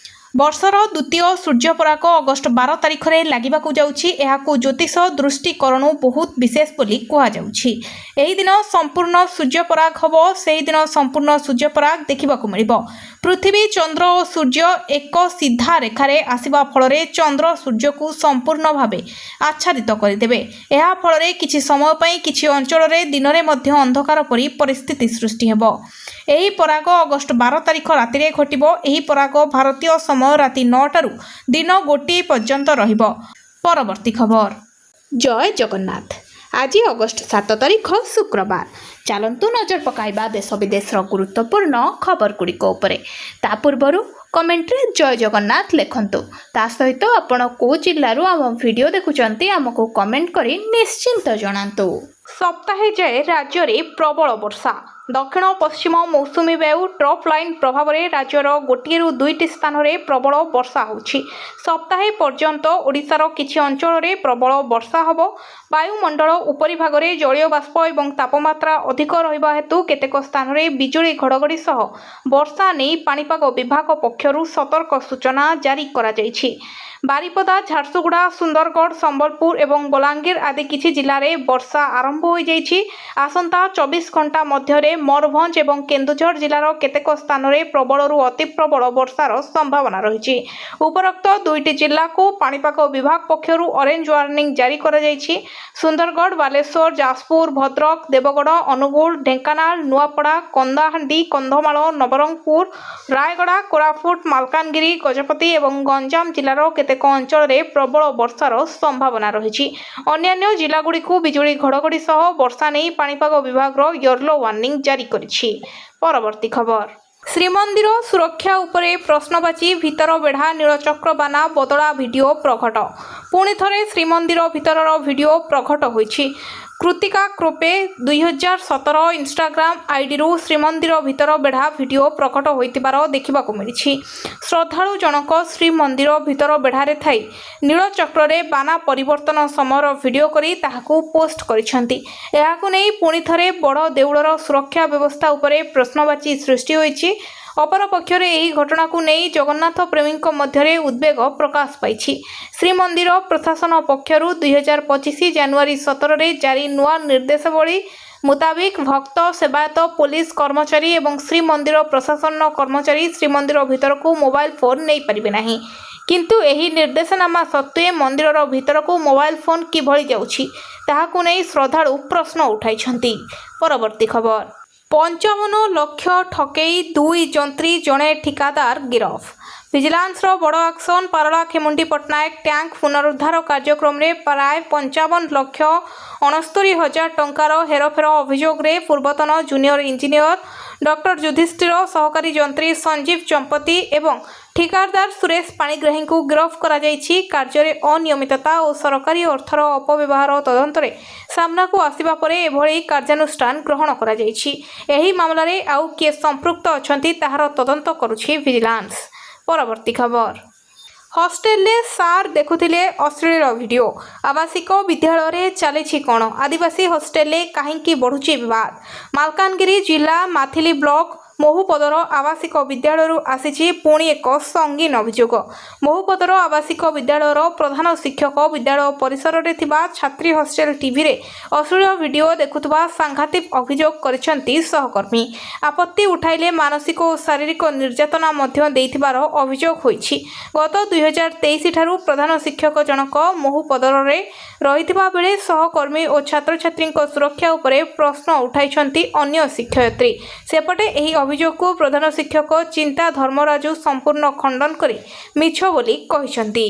ବର୍ଷର ଦ୍ୱିତୀୟ ସୂର୍ଯ୍ୟପରାଗ ଅଗଷ୍ଟ 12 ତାରିଖରେ ଲାଗିବାକୁ ଯାଉଛି। ଏହାକୁ ଜ୍ୟୋତିଷ ଦୃଷ୍ଟିକୋଣରୁ ବହୁତ ବିଶେଷ ବୋଲି କୁହାଯାଉଛି। ଏହି ଦିନ ସମ୍ପୂର୍ଣ୍ଣ ସୂର୍ଯ୍ୟପରାଗ ହେବ। ସେହିଦିନ ସମ୍ପୂର୍ଣ୍ଣ ସୂର୍ଯ୍ୟପରାଗ ଦେଖିବାକୁ ମିଳିବ। ପୃଥିବୀ, ଚନ୍ଦ୍ର ଓ ସୂର୍ଯ୍ୟ ଏକ ସିଧା ରେଖାରେ ଆସିବା ଫଳରେ ଚନ୍ଦ୍ର ସୂର୍ଯ୍ୟକୁ ସମ୍ପୂର୍ଣ୍ଣ ଭାବେ ଆଚ୍ଛାଦିତ କରିଦେବେ। ଏହା ଫଳରେ କିଛି ସମୟ ପାଇଁ କିଛି ଅଞ୍ଚଳରେ ଦିନରେ ମଧ୍ୟ ଅନ୍ଧକାର ପରି ପରିସ୍ଥିତି ସୃଷ୍ଟି ହେବ। ଏହି ପରାଗ ଅଗଷ୍ଟ 12 ତାରିଖ ରାତିରେ ଘଟିବ। ଏହି ପରାଗ ଭାରତୀୟ ସମୟ ରାତି 9ଟାରୁ ଦିନ 1 ପର୍ଯ୍ୟନ୍ତ ରହିବ। ପରବର୍ତ୍ତୀ ଖବର। ଜୟ ଜଗନ୍ନାଥ। ଆଜି ଅଗଷ୍ଟ 7 ତାରିଖ ଶୁକ୍ରବାର। ଚାଲନ୍ତୁ ନଜର ପକାଇବା ଦେଶ ବିଦେଶର ଗୁରୁତ୍ୱପୂର୍ଣ୍ଣ ଖବରଗୁଡ଼ିକ ଉପରେ। ତା ପୂର୍ବରୁ କମେଣ୍ଟରେ ଜୟ ଜଗନ୍ନାଥ ଲେଖନ୍ତୁ। ତା ସହିତ ଆପଣ କେଉଁ ଜିଲ୍ଲାରୁ ଆମ ଭିଡ଼ିଓ ଦେଖୁଛନ୍ତି, ଆମକୁ କମେଣ୍ଟ କରି ନିଶ୍ଚିନ୍ତ ଜଣାନ୍ତୁ। ସପ୍ତାହେ ଯାଏ ରାଜ୍ୟରେ ପ୍ରବଳ ବର୍ଷା। ଦକ୍ଷିଣ ପଶ୍ଚିମ ମୌସୁମୀ ବାୟୁ ଟ୍ରଫ୍ ଲାଇନ୍ ପ୍ରଭାବରେ ରାଜ୍ୟର ଗୋଟିଏରୁ ଦୁଇଟି ସ୍ଥାନରେ ପ୍ରବଳ ବର୍ଷା ହେଉଛି। ସପ୍ତାହେ ପର୍ଯ୍ୟନ୍ତ ଓଡ଼ିଶାର କିଛି ଅଞ୍ଚଳରେ ପ୍ରବଳ ବର୍ଷା ହେବ। ବାୟୁମଣ୍ଡଳ ଉପରିଭାଗରେ ଜଳୀୟ ବାଷ୍ପ ଏବଂ ତାପମାତ୍ରା ଅଧିକ ରହିବା ହେତୁ କେତେକ ସ୍ଥାନରେ ବିଜୁଳି ଘଡ଼ଘଡ଼ି ସହ ବର୍ଷା ନେଇ ପାଣିପାଗ ବିଭାଗ ପକ୍ଷରୁ ସତର୍କ ସୂଚନା ଜାରି କରାଯାଇଛି। ବାରିପଦା, ଝାରସୁଗୁଡ଼ା, ସୁନ୍ଦରଗଡ଼, ସମ୍ବଲପୁର ଏବଂ ବଲାଙ୍ଗୀର ଆଦି କିଛି ଜିଲ୍ଲାରେ ବର୍ଷା ଆରମ୍ଭ ହୋଇଯାଇଛି। ଆସନ୍ତା 24 ଘଣ୍ଟା ମଧ୍ୟରେ ମୟୂରଭଞ୍ଜ ଏବଂ କେନ୍ଦୁଝର ଜିଲ୍ଲାର କେତେକ ସ୍ଥାନରେ ପ୍ରବଳରୁ ଅତି ପ୍ରବଳ ବର୍ଷାର ସମ୍ଭାବନା ରହିଛି। ଉପରୋକ୍ତ ଦୁଇଟି ଜିଲ୍ଲାକୁ ପାଣିପାଗ ବିଭାଗ ପକ୍ଷରୁ ଅରେଞ୍ଜ ୱାର୍ଣ୍ଣିଂ ଜାରି କରାଯାଇଛି। ସୁନ୍ଦରଗଡ଼, ବାଲେଶ୍ୱର, ଯାଜପୁର, ଭଦ୍ରକ, ଦେବଗଡ଼, ଅନୁଗୁଳ, ଢେଙ୍କାନାଳ, ନୂଆପଡ଼ା, କଳାହାଣ୍ଡି, କନ୍ଧମାଳ, ନବରଙ୍ଗପୁର, ରାୟଗଡ଼ା, କୋରାପୁଟ, ମାଲକାନଗିରି, ଗଜପତି ଏବଂ ଗଞ୍ଜାମ ଜିଲ୍ଲାର କେତେକ ଅଞ୍ଚଳରେ ପ୍ରବଳ ବର୍ଷାର ସମ୍ଭାବନା ରହିଛି। ଅନ୍ୟାନ୍ୟ ଜିଲ୍ଲାଗୁଡ଼ିକୁ ବିଜୁଳି ଘଡ଼ଘଡ଼ି ସହ ବର୍ଷା ନେଇ ପାଣିପାଗ ବିଭାଗର ୟେଲୋ ୱାର୍ଣ୍ଣିଂ ଜାରି କରିଛି। ପରବର୍ତ୍ତୀ ଖବର। ଶ୍ରୀମନ୍ଦିର ସୁରକ୍ଷା ଉପରେ ପ୍ରଶ୍ନବାଚୀ। ଭିତର ବେଢ଼ା ନୀଳଚକ୍ର ବାନା ବଦଳା ଭିଡିଓ ପ୍ରଘଟ। ପୁଣି ଥରେ ଶ୍ରୀମନ୍ଦିର ଭିତରର ଭିଡିଓ ପ୍ରଘଟ ହୋଇଛି। କୃତିକା କ୍ରୋପେ 2017 ଇନଷ୍ଟାଗ୍ରାମ ଆଇଡିରୁ ଶ୍ରୀମନ୍ଦିର ଭିତର ବେଢ଼ା ଭିଡିଓ ପ୍ରକଟ ହୋଇଥିବାର ଦେଖିବାକୁ ମିଳିଛି। ଶ୍ରଦ୍ଧାଳୁ ଜଣକ ଶ୍ରୀମନ୍ଦିର ଭିତର ବେଢ଼ାରେ ଥାଇ ନୀଳଚକ୍ରରେ ବାନା ପରିବର୍ତ୍ତନ ସମୟର ଭିଡିଓ କରି ତାହାକୁ ପୋଷ୍ଟ କରିଛନ୍ତି। ଏହାକୁ ନେଇ ପୁଣି ଥରେ ବଡ଼ ଦେଉଳର ସୁରକ୍ଷା ବ୍ୟବସ୍ଥା ଉପରେ ପ୍ରଶ୍ନବାଚୀ ସୃଷ୍ଟି ହୋଇଛି। ଅପରପକ୍ଷରେ ଏହି ଘଟଣାକୁ ନେଇ ଜଗନ୍ନାଥ ପ୍ରେମୀଙ୍କ ମଧ୍ୟରେ ଉଦ୍ବେଗ ପ୍ରକାଶ ପାଇଛି। ଶ୍ରୀମନ୍ଦିର ପ୍ରଶାସନ ପକ୍ଷରୁ 2025 ଜାନୁଆରୀ 17ରେ ଜାରି ନୂଆ ନିର୍ଦ୍ଦେଶାବଳୀ ମୁତାବିକ ଭକ୍ତ, ସେବାୟତ, ପୋଲିସ କର୍ମଚାରୀ ଏବଂ ଶ୍ରୀମନ୍ଦିର ପ୍ରଶାସନର କର୍ମଚାରୀ ଶ୍ରୀମନ୍ଦିର ଭିତରକୁ ମୋବାଇଲ ଫୋନ୍ ନେଇପାରିବେ ନାହିଁ। କିନ୍ତୁ ଏହି ନିର୍ଦ୍ଦେଶନାମା ସତ୍ତ୍ୱେ ମନ୍ଦିରର ଭିତରକୁ ମୋବାଇଲ ଫୋନ୍ କିଭଳି ଯାଉଛି, ତାହାକୁ ନେଇ ଶ୍ରଦ୍ଧାଳୁ ପ୍ରଶ୍ନ ଉଠାଇଛନ୍ତି। ପରବର୍ତ୍ତୀ ଖବର। 55 ଲକ୍ଷ ଠକେଇ, ଦୁଇ ଯନ୍ତ୍ରୀ, ଜଣେ ଠିକାଦାର ଗିରଫ। ଭିଜିଲାନ୍ସର ବଡ଼ ଆକ୍ସନ। ପାରଳାଖେମୁଣ୍ଡି ପଟ୍ଟନାୟକ ଟ୍ୟାଙ୍କ ପୁନରୁଦ୍ଧାର କାର୍ଯ୍ୟକ୍ରମରେ ପ୍ରାୟ 55,69,000 ଟଙ୍କାର ହେରଫେର ଅଭିଯୋଗରେ ପୂର୍ବତନ ଜୁନିୟର ଇଞ୍ଜିନିୟର ଡକ୍ଟର ଯୁଧିଷ୍ଠିର, ସହକାରୀ ଯନ୍ତ୍ରୀ ସଞ୍ଜୀବ ଚମ୍ପତି ଏବଂ ଠିକାଦାର ସୁରେଶ ପାଣିଗ୍ରାହୀଙ୍କୁ ଗିରଫ କରାଯାଇଛି। କାର୍ଯ୍ୟରେ ଅନିୟମିତତା ଓ ସରକାରୀ ଅର୍ଥର ଅପବ୍ୟବହାର ତଦନ୍ତରେ ସାମ୍ନାକୁ ଆସିବା ପରେ ଏଭଳି କାର୍ଯ୍ୟାନୁଷ୍ଠାନ ଗ୍ରହଣ କରାଯାଇଛି। ଏହି ମାମଲାରେ ଆଉ କିଏ ସମ୍ପୃକ୍ତ ଅଛନ୍ତି, ତାହାର ତଦନ୍ତ କରୁଛି ଭିଜିଲାନ୍ସ। ପରବର୍ତ୍ତୀ ଖବର। ହଷ୍ଟେଲରେ ସାର୍ ଦେଖୁଥିଲେ ଅଶ୍ଳୀଳ ଭିଡିଓ। ଆବାସିକ ବିଦ୍ୟାଳୟରେ ଚାଲିଛି କ'ଣ? ଆଦିବାସୀ ହଷ୍ଟେଲରେ କାହିଁକି ବଢ଼ୁଛି ବିବାଦ? ମାଲକାନଗିରି ଜିଲ୍ଲା ମାଥିଲି ବ୍ଲକ ମହୁପଦର ଆବାସିକ ବିଦ୍ୟାଳୟରୁ ଆସିଛି ପୁଣି ଏକ ସଙ୍ଗୀନ ଅଭିଯୋଗ। ମହୁପଦର ଆବାସିକ ବିଦ୍ୟାଳୟର ପ୍ରଧାନ ଶିକ୍ଷକ ବିଦ୍ୟାଳୟ ପରିସରରେ ଥିବା ଛାତ୍ରୀ ହଷ୍ଟେଲ ଟିଭିରେ ଅଶ୍ଳୀଳ ଭିଡିଓ ଦେଖୁଥିବା ସାଂଘାତିକ ଅଭିଯୋଗ କରିଛନ୍ତି ସହକର୍ମୀ। ଆପତ୍ତି ଉଠାଇଲେ ମାନସିକ ଓ ଶାରୀରିକ ନିର୍ଯାତନା ମଧ୍ୟ ଦେଇଥିବାର ଅଭିଯୋଗ ହୋଇଛି। ଗତ 2023 ଠାରୁ ପ୍ରଧାନ ଶିକ୍ଷକ ଜଣକ ମହୁପଦରରେ ରହିଥିବା ବେଳେ ସହକର୍ମୀ ଓ ଛାତ୍ରଛାତ୍ରୀଙ୍କ ସୁରକ୍ଷା ଉପରେ ପ୍ରଶ୍ନ ଉଠାଇଛନ୍ତି ଅନ୍ୟ ଶିକ୍ଷୟିତ୍ରୀ। ସେପଟେ ଏହି ଅଭିଯୋଗକୁ ପ୍ରଧାନ ଶିକ୍ଷକ ଚିନ୍ତା ଧର୍ମରାଜୁ ସମ୍ପୂର୍ଣ୍ଣ ଖଣ୍ଡନ କରି ମିଛ ବୋଲି କହିଛନ୍ତି।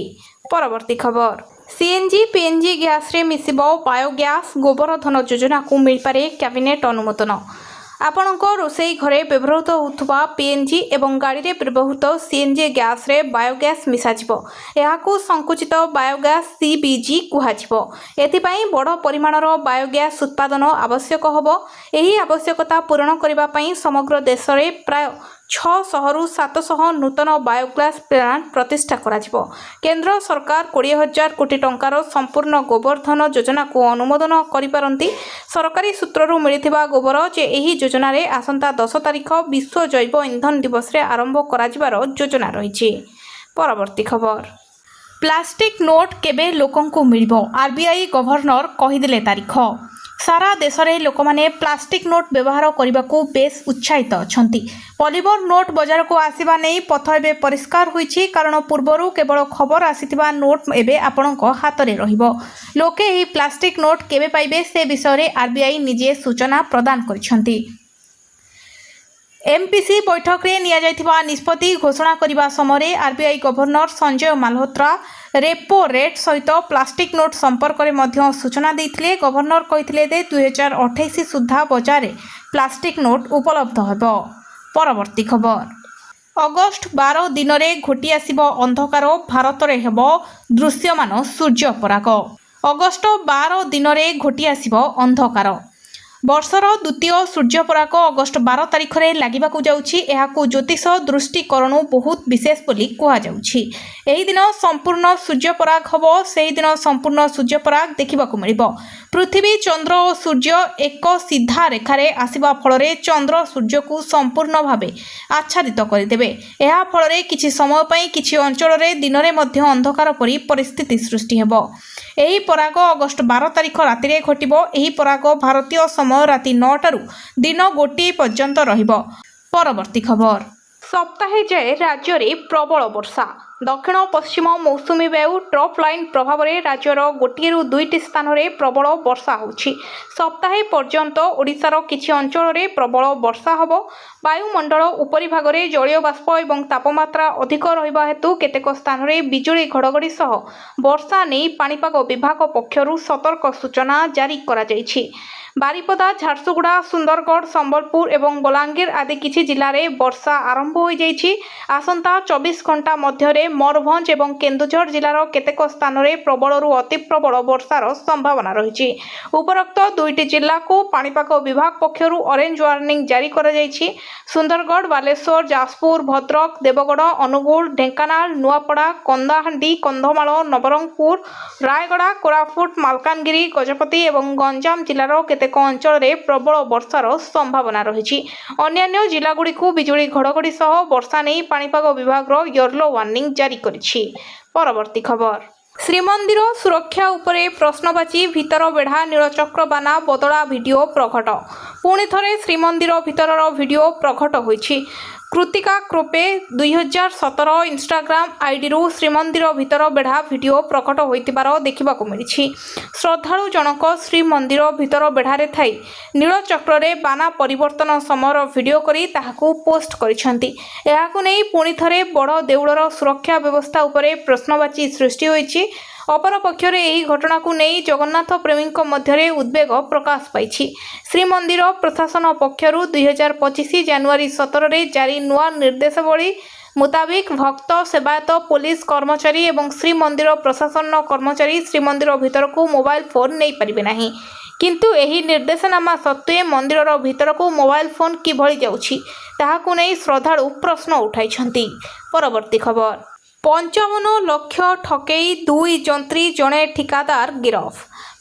ପରବର୍ତ୍ତୀ ଖବର। ସିଏନ୍ଜି, ପିଏନ୍ଜି ଗ୍ୟାସ୍ରେ ମିଶିବ ବାୟୋଗ୍ୟାସ୍, ଗୋବର ଧନ ଯୋଜନାକୁ ମିଳିପାରେ କ୍ୟାବିନେଟ୍ ଅନୁମୋଦନ। ଆପଣଙ୍କ ରୋଷେଇ ଘରେ ବ୍ୟବହୃତ ହେଉଥିବା ପିଏନ୍ଜି ଏବଂ ଗାଡ଼ିରେ ବ୍ୟବହୃତ ସିଏନ୍ଜି ଗ୍ୟାସ୍ରେ ବାୟୋଗ୍ୟାସ୍ ମିଶାଯିବ। ଏହାକୁ ସଂକୁଚିତ ବାୟୋଗ୍ୟାସ୍, ସିବିଜି କୁହାଯିବ। ଏଥିପାଇଁ ବଡ଼ ପରିମାଣର ବାୟୋଗ୍ୟାସ୍ ଉତ୍ପାଦନ ଆବଶ୍ୟକ ହେବ। ଏହି ଆବଶ୍ୟକତା ପୂରଣ କରିବା ପାଇଁ ସମଗ୍ର ଦେଶରେ ପ୍ରାୟ 600ରୁ 700 ନୂତନ ବାୟୋଗ୍ୟାସ୍ ପ୍ଲାଣ୍ଟ ପ୍ରତିଷ୍ଠା କରାଯିବ। କେନ୍ଦ୍ର ସରକାର 20,000 କୋଟି ଟଙ୍କାର ସମ୍ପୂର୍ଣ୍ଣ ଗୋବରଧନ ଯୋଜନାକୁ ଅନୁମୋଦନ କରିପାରନ୍ତି। ସରକାରୀ ସୂତ୍ରରୁ ମିଳିଥିବା ଖବର ଯେ, ଏହି ଯୋଜନାରେ ଆସନ୍ତା 10 ତାରିଖ ବିଶ୍ୱ ଜୈବ ଇନ୍ଧନ ଦିବସରେ ଆରମ୍ଭ କରାଯିବାର ଯୋଜନା ରହିଛି। ପରବର୍ତ୍ତୀ ଖବର। ପ୍ଲାଷ୍ଟିକ୍ ନୋଟ୍ କେବେ ଲୋକଙ୍କୁ ମିଳିବ? ଆର୍ବିଆଇ ଗଭର୍ଣ୍ଣର କହିଦେଲେ ତାରିଖ। ସାରା ଦେଶରେ ଲୋକମାନେ ପ୍ଲାଷ୍ଟିକ୍ ନୋଟ୍ ବ୍ୟବହାର କରିବାକୁ ବେଶ୍ ଉତ୍ସାହିତ ଅଛନ୍ତି। ପଲିମର ନୋଟ୍ ବଜାରକୁ ଆସିବା ନେଇ ପଥ ଏବେ ପରିଷ୍କାର ହୋଇଛି। କାରଣ ପୂର୍ବରୁ କେବଳ ଖବର ଆସିଥିବା ନୋଟ୍ ଏବେ ଆପଣଙ୍କ ହାତରେ ରହିବ। ଲୋକେ ଏହି ପ୍ଲାଷ୍ଟିକ୍ ନୋଟ୍ କେବେ ପାଇବେ, ସେ ବିଷୟରେ ଆର୍ବିଆଇ ନିଜେ ସୂଚନା ପ୍ରଦାନ କରିଛନ୍ତି। ଏମ୍ପିସି ବୈଠକରେ ନିଆଯାଇଥିବା ନିଷ୍ପତ୍ତି ଘୋଷଣା କରିବା ସମୟରେ RBI governor Sanjay Malhotra repo rate ସହିତ ପ୍ଲାଷ୍ଟିକ୍ ନୋଟ୍ ସମ୍ପର୍କରେ ମଧ୍ୟ ସୂଚନା ଦେଇଥିଲେ। ଗଭର୍ଣ୍ଣର କହିଥିଲେ ଯେ, 2028 ସୁଦ୍ଧା ବଜାରରେ ପ୍ଲାଷ୍ଟିକ୍ ନୋଟ୍ ଉପଲବ୍ଧ ହେବ। ପରବର୍ତ୍ତୀ ଖବର। ଅଗଷ୍ଟ 12 ଦିନରେ ଘୋଟି ଆସିବ ଅନ୍ଧକାର, ଭାରତରେ ହେବ ଦୃଶ୍ୟମାନ ସୂର୍ଯ୍ୟପରାଗ। ଅଗଷ୍ଟ 12 ଦିନରେ ଘୋଟି ଆସିବ ଅନ୍ଧକାର। ବର୍ଷର ଦ୍ୱିତୀୟ ସୂର୍ଯ୍ୟପରାଗ ଅଗଷ୍ଟ 12 ତାରିଖରେ ଲାଗିବାକୁ ଯାଉଛି। ଏହାକୁ ଜ୍ୟୋତିଷ ଦୃଷ୍ଟିକୋଣରୁ ବହୁତ ବିଶେଷ ବୋଲି କୁହାଯାଉଛି। ଏହି ଦିନ ସମ୍ପୂର୍ଣ୍ଣ ସୂର୍ଯ୍ୟପରାଗ ହେବ। ସେହିଦିନ ସମ୍ପୂର୍ଣ୍ଣ ସୂର୍ଯ୍ୟପରାଗ ଦେଖିବାକୁ ମିଳିବ। ପୃଥିବୀ, ଚନ୍ଦ୍ର ଓ ସୂର୍ଯ୍ୟ ଏକ ସିଧା ରେଖାରେ ଆସିବା ଫଳରେ ଚନ୍ଦ୍ର ସୂର୍ଯ୍ୟକୁ ସମ୍ପୂର୍ଣ୍ଣ ଭାବେ ଆଚ୍ଛାଦିତ କରିଦେବେ। ଏହା ଫଳରେ କିଛି ସମୟ ପାଇଁ କିଛି ଅଞ୍ଚଳରେ ଦିନରେ ମଧ୍ୟ ଅନ୍ଧକାର ପରି ପରିସ୍ଥିତି ସୃଷ୍ଟି ହେବ। ଏହି ପରାଗ ଅଗଷ୍ଟ 12 ତାରିଖ ରାତିରେ ଘଟିବ। ଏହି ପରାଗ ଭାରତୀୟ ସମୟ ରାତି 9ଟାରୁ ଦିନ 1 ପର୍ଯ୍ୟନ୍ତ ରହିବ। ପରବର୍ତ୍ତୀ ଖବର। ସପ୍ତାହେ ଯାଏ ରାଜ୍ୟରେ ପ୍ରବଳ ବର୍ଷା। ଦକ୍ଷିଣ ପଶ୍ଚିମ ମୌସୁମୀ ବାୟୁ ଟ୍ରଫ୍ ଲାଇନ୍ ପ୍ରଭାବରେ ରାଜ୍ୟର ଗୋଟିଏରୁ ଦୁଇଟି ସ୍ଥାନରେ ପ୍ରବଳ ବର୍ଷା ହେଉଛି। ସପ୍ତାହେ ପର୍ଯ୍ୟନ୍ତ ଓଡ଼ିଶାର କିଛି ଅଞ୍ଚଳରେ ପ୍ରବଳ ବର୍ଷା ହେବ। ବାୟୁମଣ୍ଡଳ ଉପରିଭାଗରେ ଜଳୀୟ ବାଷ୍ପ ଏବଂ ତାପମାତ୍ରା ଅଧିକ ରହିବା ହେତୁ କେତେକ ସ୍ଥାନରେ ବିଜୁଳି ଘଡ଼ଘଡ଼ି ସହ ବର୍ଷା ନେଇ ପାଣିପାଗ ବିଭାଗ ପକ୍ଷରୁ ସତର୍କ ସୂଚନା ଜାରି କରାଯାଇଛି। ବାରିପଦା, ଝାରସୁଗୁଡ଼ା, ସୁନ୍ଦରଗଡ଼, ସମ୍ବଲପୁର ଏବଂ ବଲାଙ୍ଗୀର ଆଦି କିଛି ଜିଲ୍ଲାରେ ବର୍ଷା ଆରମ୍ଭ ହୋଇଯାଇଛି। ଆସନ୍ତା 24 ଘଣ୍ଟା ମଧ୍ୟରେ ମୟୂରଭଞ୍ଜ ଏବଂ କେନ୍ଦୁଝର ଜିଲ୍ଲାର କେତେକ ସ୍ଥାନରେ ପ୍ରବଳରୁ ଅତି ପ୍ରବଳ ବର୍ଷାର ସମ୍ଭାବନା ରହିଛି। ଉପରୋକ୍ତ ଦୁଇଟି ଜିଲ୍ଲାକୁ ପାଣିପାଗ ବିଭାଗ ପକ୍ଷରୁ ଅରେଞ୍ଜ ୱାର୍ଣ୍ଣିଂ ଜାରି କରାଯାଇଛି। ସୁନ୍ଦରଗଡ଼, ବାଲେଶ୍ୱର, ଯାଜପୁର, ଭଦ୍ରକ, ଦେବଗଡ଼, ଅନୁଗୁଳ, ଢେଙ୍କାନାଳ, ନୂଆପଡ଼ା, କଳାହାଣ୍ଡି, କନ୍ଧମାଳ, ନବରଙ୍ଗପୁର, ରାୟଗଡ଼ା, କୋରାପୁଟ, ମାଲକାନଗିରି, ଗଜପତି ଏବଂ ଗଞ୍ଜାମ ଜିଲ୍ଲାର କେତେକ ଅଞ୍ଚଳରେ ପ୍ରବଳ ବର୍ଷାର ସମ୍ଭାବନା ରହିଛି। ଅନ୍ୟାନ୍ୟ ଜିଲ୍ଲାଗୁଡ଼ିକୁ ବିଜୁଳି ଘଡ଼ଘଡ଼ି ସହ ବର୍ଷା ନେଇ ପାଣିପାଗ ବିଭାଗର ୟେଲୋ ୱାର୍ଣ୍ଣିଂ ଜାରି କରିଛି। ପରବର୍ତ୍ତୀ ଖବର। ଶ୍ରୀମନ୍ଦିର ସୁରକ୍ଷା ଉପରେ ପ୍ରଶ୍ନବାଚୀ, ଭିତର ବେଢ଼ା ନୀଳଚକ୍ର ବାନା ବଦଳା ଭିଡିଓ ପ୍ରଘଟ। ପୁଣି ଥରେ ଶ୍ରୀମନ୍ଦିର ଭିତରର ଭିଡିଓ ପ୍ରଘଟ ହୋଇଛି। କୃତିକା କ୍ରୋପେ 2017 ଇନଷ୍ଟାଗ୍ରାମ ଆଇଡିରୁ ଶ୍ରୀମନ୍ଦିର ଭିତର ବେଢ଼ା ଭିଡିଓ ପ୍ରଘଟ ହୋଇଥିବାର ଦେଖିବାକୁ ମିଳିଛି। ଶ୍ରଦ୍ଧାଳୁ ଜଣକ ଶ୍ରୀମନ୍ଦିର ଭିତର ବେଢ଼ାରେ ଥାଇ ନୀଳଚକ୍ରରେ ବାନା ପରିବର୍ତ୍ତନ ସମୟର ଭିଡିଓ କରି ତାହାକୁ ପୋଷ୍ଟ କରିଛନ୍ତି। ଏହାକୁ ନେଇ ପୁଣି ଥରେ ବଡ଼ ଦେଉଳର ସୁରକ୍ଷା ବ୍ୟବସ୍ଥା ଉପରେ ପ୍ରଶ୍ନବାଚୀ ସୃଷ୍ଟି ହୋଇଛି। ଅପରପକ୍ଷରେ ଏହି ଘଟଣାକୁ ନେଇ ଜଗନ୍ନାଥ ପ୍ରେମୀଙ୍କ ମଧ୍ୟରେ ଉଦ୍ବେଗ ପ୍ରକାଶ ପାଇଛି। ଶ୍ରୀମନ୍ଦିର ପ୍ରଶାସନ ପକ୍ଷରୁ 2025 ଜାନୁଆରୀ 17ରେ ଜାରି ନୂଆ ନିର୍ଦ୍ଦେଶାବଳୀ ମୁତାବିକ ଭକ୍ତ, ସେବାୟତ, ପୋଲିସ କର୍ମଚାରୀ ଏବଂ ଶ୍ରୀମନ୍ଦିର ପ୍ରଶାସନର କର୍ମଚାରୀ ଶ୍ରୀମନ୍ଦିର ଭିତରକୁ ମୋବାଇଲ ଫୋନ୍ ନେଇପାରିବେ ନାହିଁ। କିନ୍ତୁ ଏହି ନିର୍ଦ୍ଦେଶନାମା ସତ୍ତ୍ୱେ ମନ୍ଦିରର ଭିତରକୁ ମୋବାଇଲ ଫୋନ୍ କିଭଳି ଯାଉଛି, ତାହାକୁ ନେଇ ଶ୍ରଦ୍ଧାଳୁ ପ୍ରଶ୍ନ ଉଠାଇଛନ୍ତି। ପରବର୍ତ୍ତୀ ଖବର। 55 ଲକ୍ଷ ଠକେଇ, ଦୁଇ ଯନ୍ତ୍ରୀ, ଜଣେ ଠିକାଦାର ଗିରଫ।